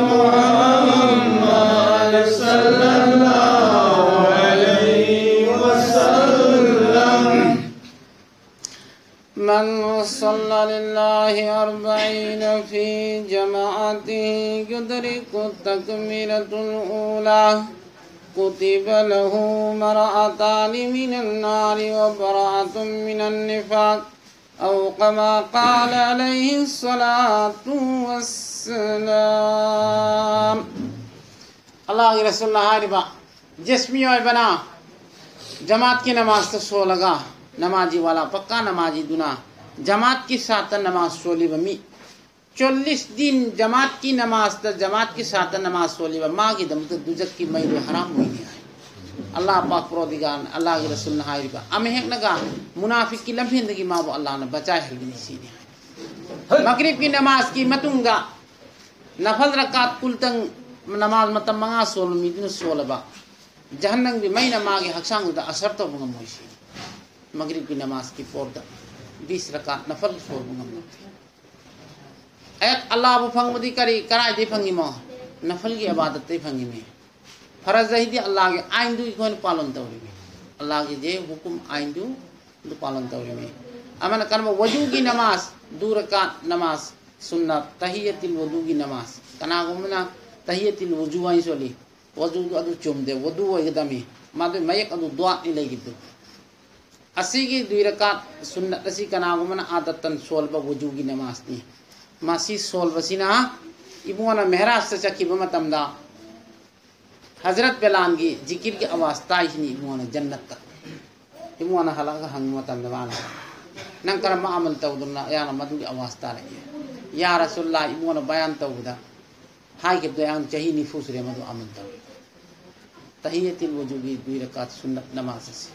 ꯃꯨꯍꯝꯃꯗ ꯁꯜꯂꯜꯂꯥꯍꯨ ꯑꯂꯥꯏꯍꯤ ꯋꯁꯜꯂꯝ꯫ من صلى لله أربعين في جماعته يدرك التكبيرة الأولى كتب له براءتان من النار وبراءة من النفاق. أو كما قال عليه الصلاة والسلام. ꯑꯜꯂꯥꯍꯒꯤ ꯔꯁꯨꯜꯅ ꯍꯥꯏꯔꯤꯕ, ꯖꯤꯁ ꯃꯤꯑꯣꯏꯕꯅ ꯖꯃꯥꯠꯀꯤ ꯅꯃꯥꯖꯇ ꯁꯣꯜꯂꯒ, ꯅꯃꯥꯖꯤ ꯋꯥꯂꯥ, ꯄꯛꯀꯥ ꯅꯃꯥꯖꯤꯗꯨꯅ ꯖꯃꯥꯠꯀꯤ ꯁꯥꯠꯇ ꯅꯃꯥꯖ ꯁꯣꯜꯂꯤꯕ ꯃꯤ, ꯆꯣꯜꯂꯤꯁ ꯗꯤꯟ ꯖꯃꯥꯠꯀꯤ ꯅꯃꯥꯖꯇ, ꯖꯃꯥꯠꯀꯤ ꯁꯥꯠꯇ ꯅꯃꯥꯖ ꯁꯣꯜꯂꯤꯕ ꯃꯥꯒꯤꯗꯃꯛꯇ ꯗꯨꯖꯛꯀꯤ ꯃꯩꯗꯨ ꯍꯔꯥꯝ ꯑꯣꯏꯅꯤ ꯍꯥꯏ꯫ ꯑꯜꯂꯥꯍ ꯄꯥꯛ ꯄꯔꯣꯗꯤꯒꯥꯔ, ꯑꯜꯂꯥꯍꯒꯤ ꯔꯁꯨꯜꯅ ꯍꯥꯏꯔꯤꯕ, ꯑꯃ ꯍꯦꯛꯅꯒ ꯃꯨꯅꯥꯐꯤꯛꯀꯤ ꯂꯝꯐꯦꯟꯗꯒꯤ ꯃꯥꯕꯨ ꯑꯜꯂꯥꯍꯅ ꯕꯆꯥꯏꯍꯜꯒꯅꯤ ꯁꯤꯅꯤ ꯍꯥꯏ꯫ ꯃꯒ꯭ꯔꯤꯕꯀꯤ ꯅꯃꯥꯖꯀꯤ ꯃꯇꯨꯡꯗ ꯅꯐꯜ ꯔꯀꯥꯠ ꯀꯨꯟꯇꯪ ꯅꯃꯥꯖ ꯃꯇꯝ ꯃꯉꯥ ꯁꯣꯜꯕ ꯃꯤꯗꯨꯅ ꯁꯣꯜꯂꯕ, ꯖꯍꯟꯅꯝꯒꯤ ꯃꯩꯅ ꯃꯥꯒꯤ ꯍꯛꯆꯥꯡꯗꯨꯗ ꯑꯁꯔ ꯇꯧꯕ ꯉꯝꯃꯣꯏ ꯁꯤꯅꯤ꯫ ꯃꯒ꯭ꯔꯤꯕꯀꯤ ꯅꯃꯥꯖꯀꯤ ꯄꯣꯔꯗ ꯕꯤꯁ ꯔꯀꯥꯠ ꯅꯐꯜ ꯁꯣꯜꯕ ꯉꯝꯂꯣꯏ꯫ ꯑꯦ, ꯑꯜꯂꯥꯍꯕꯨ ꯐꯪꯕꯗꯤ ꯀꯔꯤ, ꯀꯔꯥꯏꯗꯩ ꯐꯪꯉꯤꯃꯣ? ꯅꯐꯜꯒꯤ ꯑꯕꯥꯗꯠꯇꯩ ꯐꯪꯉꯤꯃꯤ꯫ ꯐꯔꯖ ꯍꯥꯏꯗꯤ ꯑꯜꯂꯥꯍꯒꯤ ꯑꯥꯏꯟꯗꯨ ꯑꯩꯈꯣꯏꯅ ꯄꯥꯂꯟ ꯇꯧꯔꯤꯃꯤ꯫ ꯑꯜꯂꯥꯍꯒꯤ ꯖꯦ ꯍꯨꯀꯨꯝ ꯑꯥꯏꯟꯗꯨ ꯑꯗꯨ ꯄꯥꯂꯟ ꯇꯧꯔꯤꯃꯤ꯫ ꯑꯃꯅ ꯀꯔꯝꯕ? ꯋꯖꯨꯒꯤ ꯅꯃꯥꯖ, ꯗꯨ ꯔꯀꯥꯠ ꯅꯃꯥꯖ, ꯁꯨꯟꯅꯠ, ꯇꯍꯤꯌꯇꯤꯜ ꯋꯖꯨꯒꯤ ꯅꯃꯥꯖ꯫ ꯀꯅꯥꯒꯨꯝꯕꯅ ꯇꯍꯤꯌꯇꯤꯜ ꯋꯖꯨ ꯍꯥꯏꯅ ꯁꯣꯜꯂꯤ, ꯋꯖꯨꯗꯨ ꯑꯗꯨ ꯆꯨꯝꯗꯦ, ꯋꯨꯗꯨ ꯑꯣꯏꯒꯗꯝꯃꯤ꯫ ꯃꯗꯨ ꯃꯌꯦꯛ ꯑꯗꯨ ꯗ꯭ꯋꯥꯠꯅꯤ ꯂꯩꯈꯤꯕꯗꯨ꯫ ꯑꯁꯤꯒꯤ ꯗꯨꯏ ꯔꯀꯥꯠ ꯁꯨꯟꯅꯠ ꯑꯁꯤ ꯀꯅꯥꯒꯨꯝꯕꯅ ꯑꯥꯗꯠꯇꯟ ꯁꯣꯜꯕ ꯋꯖꯨꯒꯤ ꯅꯃꯥꯖꯅꯤ꯫ ꯃꯁꯤ ꯁꯣꯜꯕꯁꯤꯅ ꯏꯕꯨꯡꯉꯣꯅ ꯃꯦꯍꯔꯥꯖꯇ ꯆꯠꯈꯤꯕ ꯃꯇꯝꯗ ꯍꯖꯔꯠ ꯕꯦꯂꯥꯟꯒꯤ ꯖꯤꯀꯤꯔꯒꯤ ꯑꯋꯥꯖ ꯇꯥꯏꯁꯤꯅꯤ ꯏꯕꯨꯡꯉꯣꯅ ꯖꯟꯅꯠꯇ꯫ ꯏꯕꯨꯡꯉꯣꯅ ꯍꯜꯂꯛꯑꯒ ꯍꯪꯕ ꯃꯇꯝꯗ ꯃꯥꯅ, "ꯅꯪ ꯀꯔꯝꯕ ꯑꯃꯜ ꯇꯧꯗꯨꯅ ꯑꯌꯥꯅ ꯃꯗꯨꯒꯤ ꯑꯋꯥꯖ ꯇꯥꯔꯛꯏ?" "ꯌꯥ ꯔꯁꯨꯜꯂꯥ, ꯏꯕꯨꯡꯉꯣꯅ ꯕꯌꯥꯟ ꯇꯧꯕꯗ ꯍꯥꯏꯈꯤꯕꯗꯣ ꯑꯩꯍꯥꯛ ꯆꯍꯤ ꯅꯤꯐꯨ ꯁꯨꯔꯦ ꯃꯗꯨ ꯑꯃꯜ ꯇꯧꯔꯤ꯫" ꯇꯍꯤꯌꯇꯤꯜ ꯋꯖꯨꯒꯤ ꯗꯨꯏ ꯔꯀꯥꯠ ꯁꯨꯟꯅꯠ ꯅꯃꯥꯖ ꯑꯁꯤ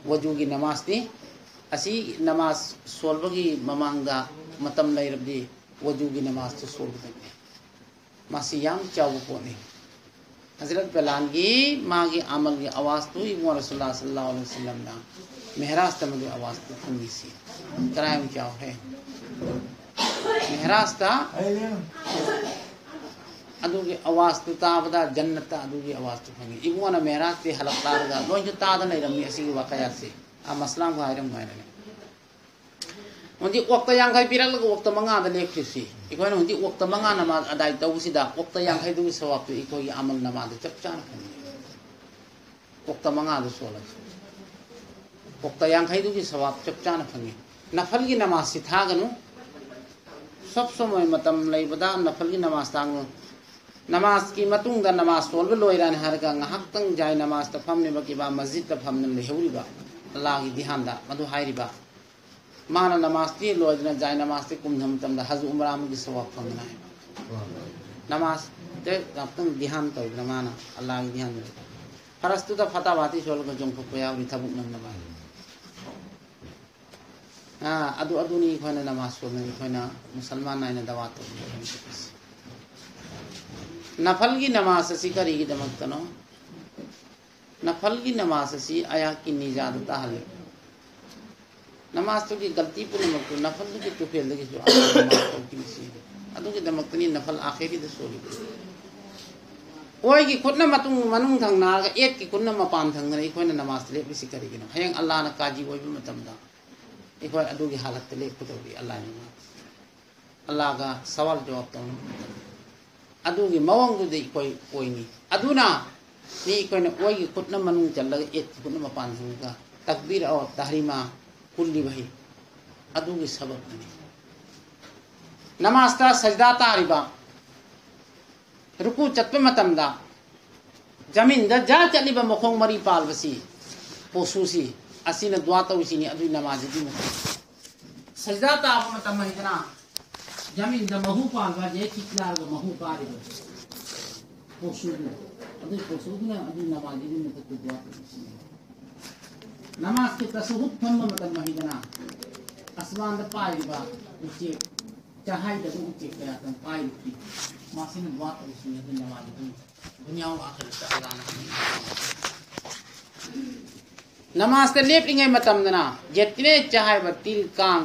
ꯋꯖꯨꯒꯤ ꯅꯃꯥꯖꯅꯤ꯫ ꯑꯁꯤ ꯅꯃꯥꯖ ꯁꯣꯜꯕꯒꯤ ꯃꯃꯥꯡꯗ ꯃꯇꯝ ꯂꯩꯔꯕꯗꯤ ꯋꯖꯨꯒꯤ ꯅꯃꯥꯖꯇꯨ ꯁꯣꯜꯒꯗꯕꯅꯤ꯫ ꯃꯁꯤ ꯌꯥꯝ ꯆꯥꯎꯕ ꯄꯣꯠꯅꯤ꯫ ꯍꯖꯔꯠ ꯕꯦꯂꯥꯜꯒꯤ ꯃꯥꯒꯤ ꯑꯃꯜꯒꯤ ꯑꯋꯥꯖꯇꯨ ꯏꯕꯨꯡꯉꯣ ꯔꯁꯨꯜꯂꯥ ꯁꯜꯂꯜꯂꯥꯍꯨ ꯑꯂꯩꯍꯤ ꯋꯁꯜꯂꯝꯅ ꯃꯦꯍꯔꯥꯖꯇ ꯃꯗꯨꯒꯤ ꯑꯋꯥꯖꯇꯨ ꯐꯪꯉꯤꯁꯤ ꯀꯔꯥꯏ ꯌꯥꯝ ꯆꯥꯎꯈ꯭ꯔꯦ꯫ ꯃꯦꯍꯔꯥꯖꯇ ꯑꯗꯨꯒꯤ ꯑꯋꯥꯖꯇꯨ ꯇꯥꯕꯗ ꯖꯟꯅꯠꯇ ꯑꯗꯨꯒꯤ ꯑꯋꯥꯖꯇꯨ ꯐꯪꯉꯤ꯫ ꯏꯕꯨꯡꯉꯣꯅ ꯃꯦꯍꯔꯥꯖꯇꯤ ꯍꯜꯂꯛꯇꯥꯔꯒ ꯂꯣꯏꯁꯨ ꯇꯥꯗꯅ ꯂꯩꯔꯝꯃꯤ ꯑꯁꯤꯒꯤ ꯋꯥꯀꯌꯥꯠꯁꯤ꯫ ꯑꯥ, ꯃꯁꯂꯥꯝꯒ ꯍꯥꯏꯔꯝꯃꯣ ꯍꯥꯏꯔꯒ꯫ ꯍꯧꯖꯤꯛ ꯋꯛꯇ ꯌꯥꯡꯈꯩ ꯄꯤꯔꯛꯂꯒ ꯋꯛꯇ ꯃꯉꯥꯗ ꯂꯦꯞꯈ꯭ꯔꯤꯁꯤ꯫ ꯑꯩꯈꯣꯏꯅ ꯍꯧꯖꯤꯛ ꯋꯛꯇ ꯃꯉꯥ ꯅꯃꯥꯖ ꯑꯗꯥꯏ ꯇꯧꯕꯁꯤꯗ ꯋꯛꯇ ꯌꯥꯡꯈꯩꯗꯨꯒꯤ ꯁꯋꯥꯕꯇꯨ ꯑꯩꯈꯣꯏꯒꯤ ꯑꯃꯜ ꯅꯃꯥꯖꯗ ꯆꯞ ꯆꯥꯅ ꯐꯪꯉꯤ꯫ ꯋꯛꯇ ꯃꯉꯥꯗꯨ ꯁꯣꯜꯂꯁꯤ꯫ ꯋꯛꯇ ꯌꯥꯡꯈꯩꯗꯨꯒꯤ ꯁꯋꯥꯕ ꯆꯞ ꯆꯥꯅ ꯐꯪꯉꯤ꯫ ꯅꯐꯜꯒꯤ ꯅꯃꯥꯖꯁꯤ ꯊꯥꯒꯅꯨ꯫ ꯁꯣꯞ ꯁꯣꯃꯣꯏ ꯃꯇꯝ ꯂꯩꯕꯗ ꯅꯐꯜꯒꯤ ꯅꯃꯥꯖ ꯊꯥꯒꯅꯨ꯫ ꯅꯃꯥꯖꯀꯤ ꯃꯇꯨꯡꯗ ꯅꯃꯥꯖ ꯁꯣꯜꯕ ꯂꯣꯏꯔꯅꯤ ꯍꯥꯏꯔꯒ ꯉꯥꯏꯍꯥꯛꯇꯪ ꯖꯥꯏ ꯅꯃꯥꯖꯇ ꯐꯝꯂꯤꯕ ꯀꯤꯕꯥ ꯃꯁꯖꯤꯗꯇ ꯐꯝꯗꯨꯅ ꯂꯩꯍꯧꯔꯤꯕ ꯑꯜꯂꯥꯍꯒꯤ ꯙ꯭ꯌꯥꯟꯗ ꯃꯗꯨ ꯍꯥꯏꯔꯤꯕ꯫ ꯃꯥꯅ ꯅꯃꯥꯖꯇꯤ ꯂꯣꯏꯗꯅ ꯖꯥꯏ ꯅꯃꯥꯖꯇꯤ ꯀꯨꯝꯊꯕ ꯃꯇꯝꯗ ꯍꯖ ꯎꯃꯔꯥ ꯑꯃꯒꯤ ꯁꯋꯥꯕ ꯐꯪꯒꯅꯤ ꯍꯥꯏꯕ꯫ ꯅꯃꯥꯖꯇ ꯉꯥꯛꯇꯪ ꯙ꯭ꯌꯥꯟ ꯇꯧꯗꯅ ꯃꯥꯅ ꯑꯜꯂꯥꯍꯒꯤ ꯙ꯭ꯌꯥꯟꯗ ꯐꯔꯁꯇꯨꯗ ꯐꯇꯥ ꯐꯇꯤ ꯁꯣꯜꯂꯒ ꯆꯣꯡꯊꯣꯛꯄ ꯌꯥꯎꯔꯤ ꯊꯕꯛ ꯅꯪꯅꯕ꯫ ꯑꯥ, ꯑꯗꯨ ꯑꯗꯨꯅꯤ ꯑꯩꯈꯣꯏꯅ ꯅꯃꯥꯖ ꯁꯣꯟꯕꯅꯤ ꯑꯩꯈꯣꯏꯅ ꯃꯨꯁꯜꯃꯥꯟ ꯅꯥꯏꯅ ꯗꯋꯥ ꯇꯧꯕ꯫ ꯅꯐꯜꯒꯤ ꯅꯃꯥꯖ ꯑꯁꯤ ꯀꯔꯤꯒꯤꯗꯃꯛꯇꯅꯣ? ꯅꯐꯜꯒꯤ ꯅꯃꯥꯖ ꯑꯁꯤ ꯑꯌꯥꯛꯀꯤ ꯅꯤꯖꯥꯗ ꯇꯥꯍꯜꯂꯤ꯫ ꯅꯃꯥꯖꯇꯨꯒꯤ ꯒꯜꯇꯤ ꯄꯨꯝꯅꯃꯛꯇꯨ ꯅꯐꯜꯗꯨꯒꯤ ꯇꯨꯐꯦꯜꯗꯒꯤꯁꯨ ꯑꯗꯨꯒꯤꯗꯃꯛꯇꯅꯤ ꯅꯐꯜ ꯑꯥꯈꯤꯔꯤꯗ ꯁꯣꯜꯂꯤꯕ꯫ ꯑꯣꯏꯒꯤ ꯈꯨꯠꯅ ꯃꯇꯨꯡ ꯃꯅꯨꯡ ꯊꯪꯅꯔꯒ ꯑꯦꯠꯀꯤ ꯈꯨꯠꯅ ꯃꯄꯥꯟ ꯊꯪꯅꯔ ꯑꯩꯈꯣꯏꯅ ꯅꯃꯥꯖꯇ ꯂꯦꯞꯂꯤꯁꯤ ꯀꯔꯤꯒꯤꯅꯣ? ꯍꯌꯦꯡ ꯑꯜꯂꯥꯅ ꯀꯥꯖꯤ ꯑꯣꯏꯕ ꯃꯇꯝꯗ ꯑꯩꯈꯣꯏ ꯑꯗꯨꯒꯤ ꯍꯥꯂꯠꯇ ꯂꯦꯞꯀꯗꯧꯔꯤ꯫ ꯑꯜꯂꯥꯅ ꯑꯜꯂꯥꯒ ꯁꯋꯥꯜ ꯖꯋꯥꯕ ꯇꯧꯅꯕ ꯃꯇꯝꯗ ꯑꯗꯨꯒꯤ ꯃꯑꯣꯡꯗꯨꯗꯤ ꯑꯩꯈꯣꯏ ꯑꯣꯏꯅꯤ꯫ ꯑꯗꯨꯅ ꯃꯤ ꯑꯩꯈꯣꯏꯅ ꯑꯣꯏꯒꯤ ꯈꯨꯠꯅ ꯃꯅꯨꯡ ꯆꯜꯂꯒ ꯑꯦꯠꯀꯤ ꯈꯨꯠꯅ ꯃꯄꯥꯟ ꯊꯪꯉꯒ ꯇꯛꯕꯤꯔ ꯑꯣ ꯇꯍꯔꯤꯃꯥ ꯀꯨꯜꯂꯤꯕꯍꯤ ꯑꯗꯨꯒꯤ ꯁꯕꯕꯅꯤ꯫ ꯅꯃꯥꯖꯇ ꯁꯖꯗꯥ ꯇꯥꯔꯤꯕ ꯔꯨꯀꯨ ꯆꯠꯄ ꯃꯇꯝꯗ ꯖꯃꯤꯟꯗ ꯖꯥ ꯆꯠꯂꯤꯕ ꯃꯈꯣꯡ ꯃꯔꯤ ꯄꯥꯜꯕꯁꯤ ꯄꯣꯁꯨꯁꯤ ꯑꯁꯤꯅ ꯗꯨꯋꯥ ꯇꯧꯔꯤꯁꯤꯅꯤ꯫ ꯑꯗꯨꯒꯤ ꯅꯃꯥꯖꯗꯤ ꯁꯖꯗꯥ ꯇꯥꯕ ꯃꯇꯝ ꯍꯥꯏꯗꯅ ꯖꯃꯤꯟꯗ ꯃꯍꯨ ꯄꯥꯟꯕ ꯌꯦꯛꯈꯤꯛꯂꯥꯔꯒ ꯃꯍꯨ ꯀꯥꯔꯤꯕ ꯄꯣꯁꯨꯗꯨꯅ ꯑꯗꯨ ꯄꯣꯁꯨꯗꯨꯅ ꯑꯗꯨ ꯅꯃꯥꯖꯗꯤ ꯃꯊꯛꯇ ꯗꯨꯋꯥ ꯇꯧꯔꯤꯁꯤꯅꯤ꯫ ꯅꯃꯥꯖꯀꯤ ꯇꯁꯍꯨꯗ ꯐꯝꯕ ꯃꯇꯝ ꯍꯥꯏꯗꯅ ꯑꯁꯃꯥꯟꯗ ꯄꯥꯏꯔꯤꯕ ꯎꯆꯦꯛ ꯆꯥꯍꯥꯏꯗꯕ ꯎꯆꯦꯛ ꯀꯌꯥ ꯇꯪ ꯄꯥꯏꯔꯤꯕ ꯃꯁꯤꯅ ꯗꯨꯋꯥ ꯇꯧꯔꯤꯁꯤꯅꯤ꯫ ꯑꯗꯨ ꯅꯃꯥꯖꯗꯤ ꯗꯨꯅꯤꯌꯥ ꯋꯥ ꯑꯈꯔꯠꯇ ꯑꯜꯂꯥꯅ ꯅꯃꯥꯖꯇ ꯂꯦꯞꯂꯤꯉꯩ ꯃꯇꯝꯗꯅ ꯌꯦꯠꯇꯤꯅꯦ ꯆꯥꯍꯥꯏꯕ ꯇꯤꯜ ꯀꯥꯡ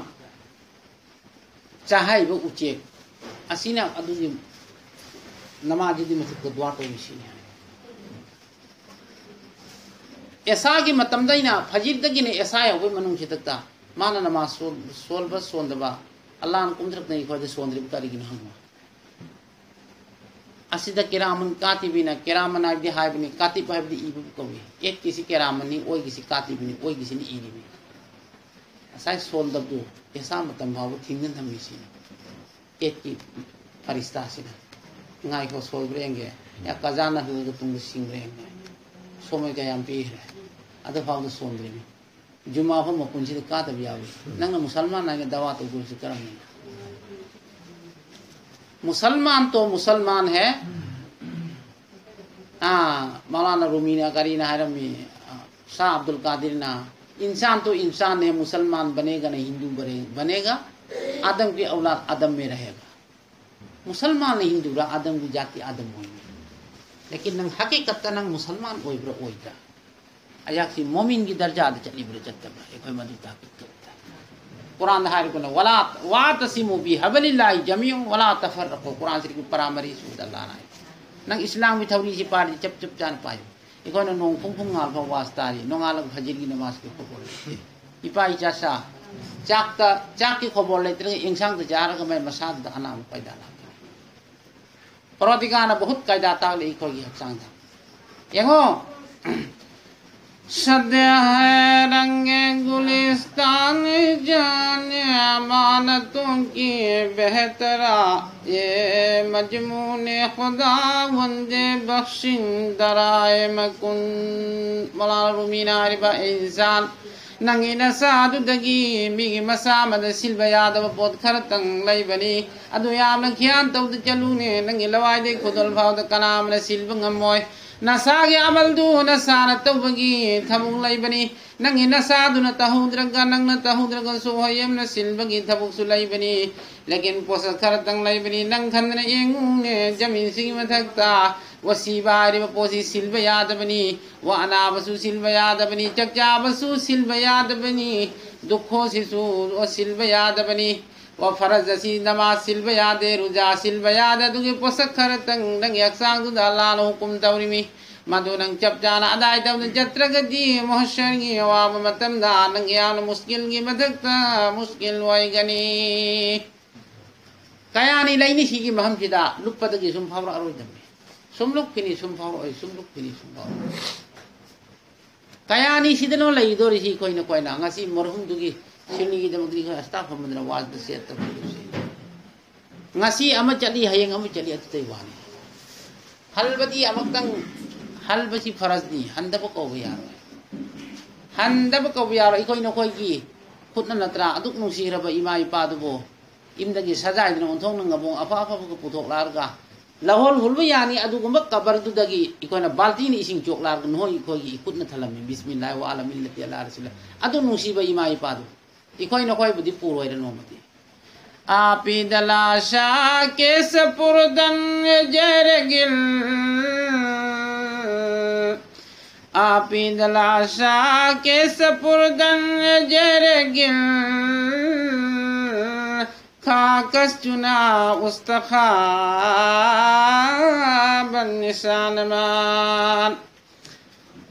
ꯆꯥꯍꯥꯏꯕ ꯎꯆꯦꯛ ꯑꯁꯤꯅ ꯑꯗꯨꯒꯤ ꯅꯃꯥꯖꯗꯨꯒꯤ ꯃꯊꯛꯇ ꯗꯨꯋꯥ ꯇꯧꯔꯤꯁꯤꯅꯤ ꯍꯥꯏ꯫ ꯑꯦꯁꯥꯒꯤ ꯃꯇꯝꯗ ꯑꯩꯅ ꯐꯖꯤꯔꯗꯒꯤꯅ ꯑꯦꯁꯥ ꯌꯧꯕꯒꯤ ꯃꯅꯨꯡꯁꯤꯗꯛꯇ ꯃꯥꯅ ꯅꯃꯥꯖ ꯁꯣꯜ-, ꯁꯣꯜꯕ ꯁꯣꯟꯗꯕ ꯑꯜꯂꯥꯅ ꯀꯨꯝꯊꯔꯛꯇꯅ ꯑꯩꯈꯣꯏꯗ ꯁꯣꯟꯗ꯭ꯔꯤꯕ ꯀꯔꯤꯒꯤꯅꯣ ꯍꯪꯕ꯫ ꯑꯁꯤꯗ ꯀꯤꯔꯥꯃꯟ ꯀꯥꯇꯤꯕꯤꯅ, ꯀꯤꯔꯥꯃꯟ ꯍꯥꯏꯕꯗꯤ ꯍꯥꯏꯕꯅꯤ, ꯀꯥꯇꯤꯕ ꯍꯥꯏꯕꯗꯤ ꯏꯕꯕꯨ ꯀꯧꯏ꯫ ꯑꯦꯠꯀꯤꯁꯤ ꯀꯤꯔꯥꯃꯟꯅꯤ, ꯑꯣꯏꯒꯤꯁꯤ ꯀꯥꯇꯤꯕꯤꯅꯤ, ꯑꯣꯏꯒꯤꯁꯤꯅ ꯏꯔꯤꯕꯅꯤ꯫ ꯉꯁꯥꯏ ꯁꯣꯟꯗꯕꯗꯨ ꯑꯦꯁꯥ ꯃꯇꯝ ꯐꯥꯎꯕ ꯊꯤꯡꯗꯨꯅ ꯊꯝꯃꯤꯁꯤꯅꯤ꯫ ꯑꯦꯠꯀꯤ ꯐꯔꯤꯁꯇꯥꯁꯤꯅ꯫ "ꯉꯥꯏꯈꯣ, ꯁꯣꯜꯕ꯭ꯔꯥ ꯌꯦꯡꯒꯦ꯫ ꯌꯥ, ꯀꯖꯥꯅ ꯍꯨꯜꯂꯒ ꯇꯨꯡꯗ ꯁꯤꯡꯕ꯭ꯔꯥ ꯌꯦꯡꯒꯦ꯫ ꯁꯣꯝꯃꯩ ꯀꯌꯥꯝ ꯄꯤꯈ꯭ꯔꯦ?" ꯑꯗꯨ ꯐꯥꯎꯗ ꯁꯣꯟꯗ꯭ꯔꯤꯅꯤ꯫ ꯖꯨꯃꯥ ꯐꯥꯎ ꯃꯄꯨꯟꯁꯤꯗ ꯀꯥꯗꯕ ꯌꯥꯎꯏ꯫ ꯅꯪꯅ ꯃꯨꯁꯜꯃꯥꯟ ꯍꯥꯏꯅ ꯗꯋꯥ ꯇꯧꯗꯣꯏꯁꯤ ꯀꯔꯝꯕꯅꯣ? ꯃꯨꯁꯜꯃꯥꯟ ꯇꯣ ꯃꯨꯁꯜꯃꯥꯟ ꯍꯦ꯫ ꯑꯥ, ꯃꯧꯂꯥꯅꯥ ꯔꯨꯃꯤꯅ ꯀꯔꯤꯅ ꯍꯥꯏꯔꯝꯃꯤ? ꯑꯥ, ꯁꯥ ꯑꯕꯗꯨꯜ ꯀꯥꯗꯤꯔꯅ, "ꯏꯟꯁꯥꯟ ꯇꯣ ꯏꯟꯁꯥꯟ ꯍꯦ, ꯃꯨꯁꯜꯃꯥꯟ ꯕꯅꯦꯒꯥ ꯅ ꯍꯤꯟꯗꯨ ꯕꯔꯦ-, ꯕꯅꯦꯒꯥ, ꯑꯥꯗꯝ ꯀꯤ ꯑꯧꯂꯥꯗ ꯑꯥꯗꯝ ꯃꯦ ꯔꯍꯦꯒꯥ"꯫ ꯃꯨꯁꯜꯃꯥꯟꯅ ꯍꯤꯟꯗꯨꯔꯥ, ꯑꯥꯗꯝꯒꯤ ꯖꯥꯇꯤ ꯑꯥꯗꯝ ꯑꯣꯏꯅꯤ꯫ ꯂꯦꯀꯤꯟ ꯅꯪ ꯍꯀꯤꯀꯠꯇ ꯅꯪ ꯃꯨꯁꯜꯃꯥꯟ ꯑꯣꯏꯕ꯭ꯔꯥ ꯑꯣꯏꯗ꯭ꯔꯥ? ꯑꯩꯍꯥꯛꯁꯤ ꯃꯣꯃꯤꯟꯒꯤ ꯗꯔꯖꯥꯗ ꯆꯠꯂꯤꯕ꯭ꯔꯥ ꯆꯠꯇꯕ꯭ꯔꯥ? ꯑꯩꯈꯣꯏ ꯃꯗꯨ ꯇꯥꯛꯄꯤꯌꯨ꯫ ꯀꯨꯔꯥꯟꯗ ꯍꯥꯏꯔꯤꯕꯅ, "ꯋꯥꯂꯥ ꯋꯥꯇꯁꯤꯃꯨ ꯕꯤꯍꯕꯂꯤꯜꯂꯥꯍꯤ ꯖꯃꯤꯑꯟ ꯋꯥꯂꯥ ꯇꯐꯔꯔꯀꯨ"꯫ ꯀꯨꯔꯥꯟ ꯁꯔꯤꯐꯀꯤ ꯄꯔꯥ ꯃꯔꯤ ꯁꯨꯕꯗ ꯑꯜꯂꯥꯍꯅ ꯍꯥꯏ꯫ ꯅꯪ ꯏꯁꯂꯥꯝꯒꯤ ꯊꯧꯔꯤꯁꯤ ꯄꯥꯔꯗꯤ ꯆꯞ ꯆꯞ ꯆꯥꯅ ꯄꯥꯏꯌꯨ꯫ ꯑꯩꯈꯣꯏꯅ ꯅꯣꯡ ꯄꯨꯡ ꯄꯨꯡ ꯉꯥꯜ ꯐꯥꯎ ꯋꯥꯁ ꯇꯥꯔꯤ, ꯅꯣꯡꯉꯥꯜꯂꯒ ꯐꯖꯤꯔꯒꯤ ꯅꯃꯥꯖꯀꯤ ꯈꯣꯕꯣꯔ ꯂꯩꯇꯦ꯫ ꯏꯄꯥ ꯏꯆꯥ ꯁꯥ, ꯆꯥꯛꯇ, ꯆꯥꯛꯀꯤ ꯈꯣꯕꯣꯔ ꯂꯩꯇ꯭ꯔꯒ ꯏꯟꯁꯥꯡꯗ ꯆꯥꯔꯒ ꯃꯩ ꯃꯁꯥꯗꯨꯗ ꯑꯅꯥꯕ ꯄꯥꯏꯗ ꯂꯥꯛꯀꯅꯤ꯫ ꯄꯔꯣꯗꯤꯒꯥꯅ ꯕꯍꯨꯠ ꯀꯥꯏꯗꯥ ꯇꯥꯛꯂꯤ ꯑꯩꯈꯣꯏꯒꯤ ꯍꯛꯆꯥꯡꯗ꯫ ꯌꯦꯡꯉꯣ꯫ شد ہے رنگ گلستان جان امانتوں کی بہترا، یہ مضمون خداوند بخشندہ رائے مکن. ꯃꯧꯂꯥꯅꯥ ꯔꯨꯃꯤꯅ ꯍꯥꯏꯔꯤꯕ, "ꯑꯦ ꯏꯟꯁꯥꯟ, ꯅꯪꯒꯤ ꯅꯁꯥꯗꯨꯗꯒꯤ ꯃꯤꯒꯤ ꯃꯁꯥ ꯑꯃꯗ ꯁꯤꯜꯕ ꯌꯥꯗꯕ ꯄꯣꯠ ꯈꯔꯇꯪ ꯂꯩꯕꯅꯤ꯫ ꯑꯗꯨ ꯌꯥꯝꯅ ꯈꯤꯌꯥꯟ ꯇꯧꯗ ꯆꯠꯂꯨꯅꯦ꯫ ꯅꯪꯒꯤ ꯂꯋꯥꯏꯗꯩ ꯈꯨꯗꯣꯜ ꯐꯥꯎꯗ ꯀꯅꯥ ꯑꯃꯅ ꯁꯤꯜꯕ ꯉꯝꯃꯣꯏ꯫ ꯅꯁꯥꯒꯤ ꯑꯃꯜꯗꯨ ꯅꯁꯥꯅ ꯇꯧꯕꯒꯤ ꯊꯕꯛ ꯂꯩꯕꯅꯤ꯫ ꯅꯪꯒꯤ ꯅꯁꯥꯗꯨꯅ ꯇꯧꯍꯧꯗ꯭ꯔꯒ, ꯅꯪꯅ ꯇꯧꯍꯧꯗ꯭ꯔꯒꯁꯨ ꯍꯣꯏ ꯑꯃꯅ ꯁꯤꯜꯕꯒꯤ ꯊꯕꯛꯁꯨ ꯂꯩꯕꯅꯤ꯫ ꯂꯦꯀꯤꯟ ꯄꯣꯠꯁꯛ ꯈꯔꯇꯪ ꯂꯩꯕꯅꯤ꯫ ꯅꯪ ꯈꯟꯗꯅ ꯌꯦꯡꯉꯨꯅꯦ, ꯖꯃꯤꯟꯁꯤꯒꯤ ꯃꯊꯛꯇ ꯋꯥꯁꯤꯕ ꯍꯥꯏꯔꯤꯕ ꯄꯣꯠꯁꯤ ꯁꯤꯜꯕ ꯌꯥꯗꯕꯅꯤ꯫ ꯋꯥ ꯑꯅꯥꯕꯁꯨ ꯁꯤꯜꯕ ꯌꯥꯗꯕꯅꯤ꯫ ꯆꯥꯛ ꯆꯥꯕꯁꯨ ꯁꯤꯜꯕ ꯌꯥꯗꯕꯅꯤ꯫ ꯗꯨꯈꯣꯁꯤꯁꯨ ꯁꯤꯜꯕ ꯌꯥꯗꯕꯅꯤ꯫ ꯋꯥ ꯐꯔꯖ ꯑꯁꯤ ꯅꯃꯥꯖ ꯁꯤꯜꯕ ꯌꯥꯗꯦ, ꯔꯨꯖꯥ ꯁꯤꯜꯕ ꯌꯥꯗꯦ꯫ ꯑꯗꯨꯒꯤ ꯄꯣꯠꯁꯛ ꯈꯔꯇꯪ ꯅꯪꯒꯤ ꯍꯛꯆꯥꯡꯗꯨꯗ ꯑꯜꯂꯥꯍꯅ ꯍꯨꯀꯨꯝ ꯇꯧꯔꯤꯃꯤ꯫ ꯃꯗꯨ ꯅꯪ ꯆꯞ ꯆꯥꯅ ꯑꯗꯥꯏ ꯇꯧꯗꯨꯅ ꯆꯠꯇ꯭ꯔꯒꯗꯤ ꯃꯍꯁꯔꯒꯤ ꯑꯋꯥꯕ ꯃꯇꯝꯗ ꯅꯪ ꯌꯥꯝꯅ ꯃꯨꯁꯀꯤꯜꯒꯤ ꯃꯊꯛꯇ ꯃꯨꯁꯀꯤꯜ ꯑꯣꯏꯒꯅꯤ꯫ ꯀꯌꯥꯅꯤ ꯂꯩꯅꯤ ꯁꯤꯒꯤ ꯃꯐꯝꯁꯤꯗ ꯂꯨꯞꯄꯗꯒꯤ ꯁꯨꯝ ꯐꯥꯎꯔꯛꯑꯔꯣꯏꯗꯕꯅꯤ꯫ ꯁꯨꯝ ꯂꯨꯞꯈꯤꯅꯤ, ꯁꯨꯝ ꯐꯥꯎꯔꯛꯑꯣꯏ, ꯁꯨꯝ ꯂꯨꯞꯈꯤꯅꯤ, ꯁꯨꯝ ꯐꯥꯎꯔꯛꯑꯣꯏ꯫ ꯀꯌꯥꯅꯤ ꯁꯤꯗꯅꯣ ꯂꯩꯗꯣꯔꯤꯁꯤ ꯑꯩꯈꯣꯏꯅ, ꯑꯩꯈꯣꯏꯅ? ꯉꯁꯤ ꯃꯔꯍꯨꯝꯗꯨꯒꯤ ꯁꯤꯔꯅꯤꯒꯤꯗꯃꯛꯇꯗꯤ ꯑꯩꯈꯣꯏ ꯑꯁꯇꯥꯐ ꯃꯟꯗꯅ ꯋꯥꯖꯗ ꯁꯦꯠꯇ ꯐꯪꯗꯣꯏꯁꯤ꯫ ꯉꯁꯤ ꯑꯃ ꯆꯠꯂꯤ, ꯍꯌꯦꯡ ꯑꯃ ꯆꯠꯂꯤ, ꯑꯗꯨꯇꯩ ꯋꯥꯅꯤ꯫ ꯍꯜꯕꯗꯤ ꯑꯃꯨꯛꯇꯪ, ꯍꯜꯕꯁꯤ ꯐꯔꯖꯅꯤ, ꯍꯟꯗꯕ ꯀꯧꯕ ꯌꯥꯔꯣꯏ꯫ ꯍꯟꯗꯕ ꯀꯧꯕ ꯌꯥꯔꯣꯏ꯫ ꯑꯩꯈꯣꯏ ꯅꯈꯣꯏꯒꯤ ꯈꯨꯠꯅ ꯅꯠꯇ꯭ꯔꯥ ꯑꯗꯨꯛ ꯅꯨꯡꯁꯤꯈ꯭ꯔꯕ ꯏꯃꯥ ꯏꯄꯥꯗꯨꯕꯨ ꯏꯝꯗꯒꯤ ꯁꯖꯥꯏꯗꯨꯅ ꯑꯣꯟꯊꯣꯛꯅ ꯉꯕꯣꯡ ꯑꯐ ꯑꯐꯕꯒ ꯄꯨꯊꯣꯛꯂꯛꯑꯒ ꯂꯧꯍꯣꯜ ꯍꯨꯜꯕ ꯌꯥꯅꯤ꯫ ꯑꯗꯨꯒꯨꯝꯕ ꯀꯕꯔꯗꯨꯗꯒꯤ ꯑꯩꯈꯣꯏꯅ ꯕꯥꯜꯇꯤꯅ ꯏꯁꯤꯡ ꯆꯣꯛꯂꯛꯑꯒ ꯅꯈꯣꯏ ꯑꯩꯈꯣꯏꯒꯤ ꯏꯈꯨꯠꯅ ꯊꯜꯂꯝꯃꯤ꯫ ꯕꯤꯁꯃꯤꯜꯂꯥꯍꯤ ꯋꯥ ꯑꯂꯥ ꯃꯤꯜꯂꯥꯇꯤ ꯑꯂꯥ ꯔꯁꯨꯂꯤꯜꯂꯥꯍ꯫ ꯑꯗꯨ ꯅꯨꯡꯁꯤꯕ ꯏꯃꯥ ꯏꯄꯥꯗꯨ ꯑꯩꯈꯣꯏ ꯅꯈꯣꯏꯕꯨꯗꯤ ꯄꯨꯔꯣꯏꯔ ꯅꯣꯡꯃꯗꯤ꯫ آپ دلاشا کے سپردن جرگل، آپ دلاشا کے سپردن جرگل، کاکس چنا استخواب نشانمان.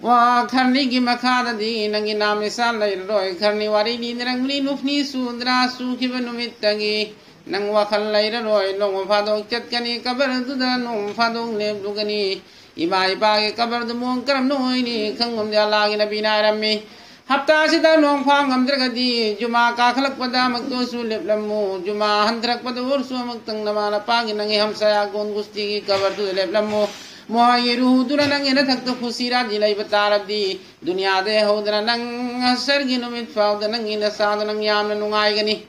وا ꯈꯔꯅꯤꯒꯤ ꯃꯈꯥꯗꯗꯤ ꯅꯪꯒꯤ ꯅꯥꯝ ꯅꯤꯁꯥꯟ ꯂꯩꯔꯔꯣꯏ꯫ ꯈꯔꯅꯤ ꯋꯥꯔꯤ ꯂꯤꯅꯔꯝꯒꯅꯤ, ꯅꯨꯐꯅꯤ ꯁꯨꯗ꯭ꯔꯥ ꯁꯨꯈꯤꯕ ꯅꯨꯃꯤꯠꯇꯒꯤ ꯅꯪ ꯋꯥꯈꯜ ꯂꯩꯔꯔꯣꯏ꯫ ꯅꯣꯡꯃ ꯐꯥꯗꯣꯛ ꯆꯠꯀꯅꯤ ꯀꯕꯔꯗꯨꯗ, ꯅꯣꯡꯃ ꯐꯥꯗꯣꯛ ꯂꯦꯞꯂꯨꯒꯅꯤ꯫ ꯏꯃꯥ ꯏꯄꯥꯒꯤ ꯀꯕꯔꯗꯨ ꯃꯑꯣꯡ ꯀꯔꯝꯅ ꯑꯣꯏꯅꯤ ꯈꯪꯕꯝꯗꯤ ꯑꯜꯂꯥꯍꯒꯤ ꯅꯕꯤꯅ ꯍꯥꯏꯔꯝꯃꯤ꯫ ꯍꯞꯇꯥꯁꯤꯗ ꯅꯣꯡ ꯐꯥ ꯉꯝꯗ꯭ꯔꯒꯗꯤ ꯖꯨꯃꯥ ꯀꯥꯈꯠꯂꯛꯄꯗ ꯑꯃꯨꯛꯇꯁꯨ ꯂꯦꯞꯂꯝꯃꯨ꯫ ꯖꯨꯃꯥ ꯍꯟꯊꯔꯛꯄꯗ ꯑꯣꯏꯔꯁꯨ ꯑꯃꯨꯛꯇꯪ ꯅꯃꯥ ꯅꯄꯥꯒꯤ ꯅꯪꯒꯤ ꯍꯝꯁꯥꯌꯥ ꯒꯣꯟ ꯒꯨꯁꯇꯤꯒꯤ ꯀꯕꯔꯗꯨꯗ ꯂꯦꯞꯂꯝꯃꯨ꯫ ꯃꯈꯣꯏꯒꯤ ꯔꯨꯍꯨꯗꯨꯅ ꯅꯪꯒꯤ ꯅꯊꯛꯇ ꯈꯨꯁꯤ ꯔꯥꯖꯤ ꯂꯩꯕ ꯇꯥꯔꯕꯗꯤ, ꯗꯨꯅꯤꯌꯥꯗ ꯍꯧꯗꯅ ꯅꯪ ꯍꯁꯔꯒꯤ ꯅꯨꯃꯤꯠ ꯐꯥꯎꯗ ꯅꯪꯒꯤ ꯅꯁꯥꯗ ꯅꯪ ꯌꯥꯝꯅ ꯅꯨꯡꯉꯥꯏꯒꯅꯤ꯫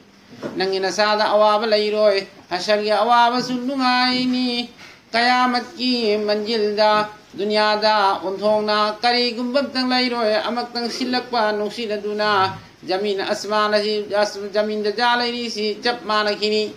ꯅꯪꯒꯤ ꯅꯁꯥꯗ ꯑꯋꯥꯕ ꯂꯩꯔꯣꯏ꯫ ꯍꯁꯔꯒꯤ ꯑꯋꯥꯕꯁꯨ ꯅꯨꯡꯉꯥꯏꯅꯤ꯫ ꯀꯌꯥꯃꯠꯀꯤ ꯃꯟꯖꯤꯜꯗ, ꯗꯨꯅꯤꯌꯥꯗ ꯑꯣꯟꯊꯣꯛꯅ ꯀꯔꯤꯒꯨꯝꯕ ꯑꯝꯇꯪ ꯂꯩꯔꯣꯏ꯫ ꯑꯃꯛꯇꯪ ꯁꯤꯜꯂꯛꯄ ꯅꯨꯡꯁꯤꯠ ꯑꯗꯨꯅ ꯖꯃꯤꯟ ꯑꯁꯃꯥꯟ ꯑꯁꯤ, ꯑꯁ-, ꯖꯃꯤꯟꯗ ꯖꯥ ꯂꯩꯔꯤꯁꯤ ꯆꯞ ꯃꯥꯟꯅꯈꯤꯅꯤ꯫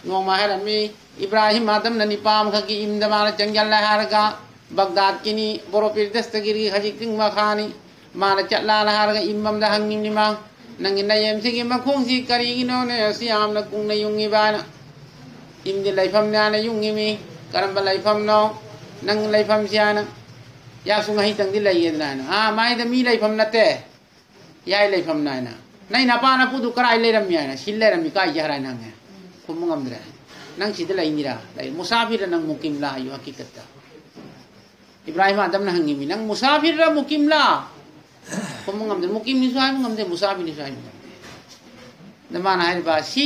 ꯅꯣꯡꯃ ꯍꯥꯏꯔꯝꯃꯤ, ꯏꯕ꯭ꯔꯥꯍꯤꯝ ꯑꯗꯝꯅ ꯅꯤꯄꯥ ꯑꯃꯈꯛꯀꯤ ꯏꯝꯗ ꯃꯥꯅ ꯆꯪꯖꯜꯂꯦ ꯍꯥꯏꯔꯒ, ꯕꯒꯗꯥꯗꯀꯤꯅꯤ, ꯕꯣꯔꯣꯄꯤꯔ ꯗꯁꯇꯒꯤꯔꯒꯤ ꯍꯧꯖꯤꯛꯇꯤꯡ ꯃꯈꯥꯅꯤ꯫ ꯃꯥꯅ ꯆꯠꯂꯥꯅ ꯍꯥꯏꯔꯒ ꯏꯝ ꯑꯃꯗ ꯍꯪꯉꯤꯕꯅꯤ ꯃꯥ, "ꯅꯪꯒꯤ ꯅꯌꯦꯝꯁꯤꯒꯤ ꯃꯈꯣꯡꯁꯤ ꯀꯔꯤꯒꯤꯅꯣꯅꯦ ꯑꯁꯤ ꯌꯥꯝꯅ ꯀꯨꯡꯅ ꯌꯨꯡꯉꯤꯕ?" ꯍꯥꯏꯅ꯫ "ꯏꯝꯗꯤ ꯂꯩꯐꯝꯅꯦ" ꯍꯥꯏꯅ ꯌꯨꯡꯉꯤꯃꯤ꯫ "ꯀꯔꯝꯕ ꯂꯩꯐꯝꯅꯣ ꯅꯪ ꯂꯩꯐꯝꯁꯤ?" ꯍꯥꯏꯅ꯫ "ꯌꯥꯁꯨ ꯉꯍꯩꯇꯪꯗꯤ ꯂꯩꯌꯦꯗꯅ" ꯍꯥꯏꯅ꯫ "ꯑꯥ, ꯃꯥꯏꯗ ꯃꯤ ꯂꯩꯐꯝ ꯅꯠꯇꯦ, ꯌꯥꯏ ꯂꯩꯐꯝꯅ" ꯍꯥꯏꯅ꯫ "ꯅꯩ ꯅꯄꯥ ꯅꯄꯨꯗꯨ ꯀꯔꯥꯏ ꯂꯩꯔꯝꯃꯤ?" ꯍꯥꯏꯅ꯫ "ꯁꯤ ꯂꯩꯔꯝꯃꯤ ꯀꯥꯏꯁꯦ?" ꯍꯥꯏꯅ ꯍꯪꯉꯦ꯫ ꯈꯨꯝꯕ ꯉꯝꯗ꯭ꯔꯦ꯫ "ꯅꯪ ꯁꯤꯗ ꯂꯩꯅꯤꯔꯥ?" "ꯂꯩ"꯫ "ꯃꯨꯁꯥꯐꯤꯔ ꯅꯪ ꯃꯨꯀꯤꯝꯂꯥ?" ꯍꯥꯏꯌꯨ ꯍꯀꯤꯀꯠꯇ꯫ ꯏꯕ꯭ꯔꯥꯍꯤꯝ ꯑꯗꯝꯅ ꯍꯪꯉꯤꯃꯤ, "ꯅꯪ ꯃꯨꯁꯥꯐꯤꯔꯔ ꯃꯨꯀꯤꯝꯂꯥ?" ꯈꯨꯝꯕ ꯉꯝꯗꯦ꯫ ꯃꯨꯀꯤꯝꯅꯤꯁꯨ ꯍꯥꯏꯕ ꯉꯝꯗꯦ, ꯃꯨꯁꯥꯐꯤꯔꯅꯤꯁꯨ ꯍꯥꯏꯕ ꯉꯝꯗꯦ꯫ ꯑꯗ ꯃꯥꯅ ꯍꯥꯏꯔꯤꯕ, "ꯁꯤ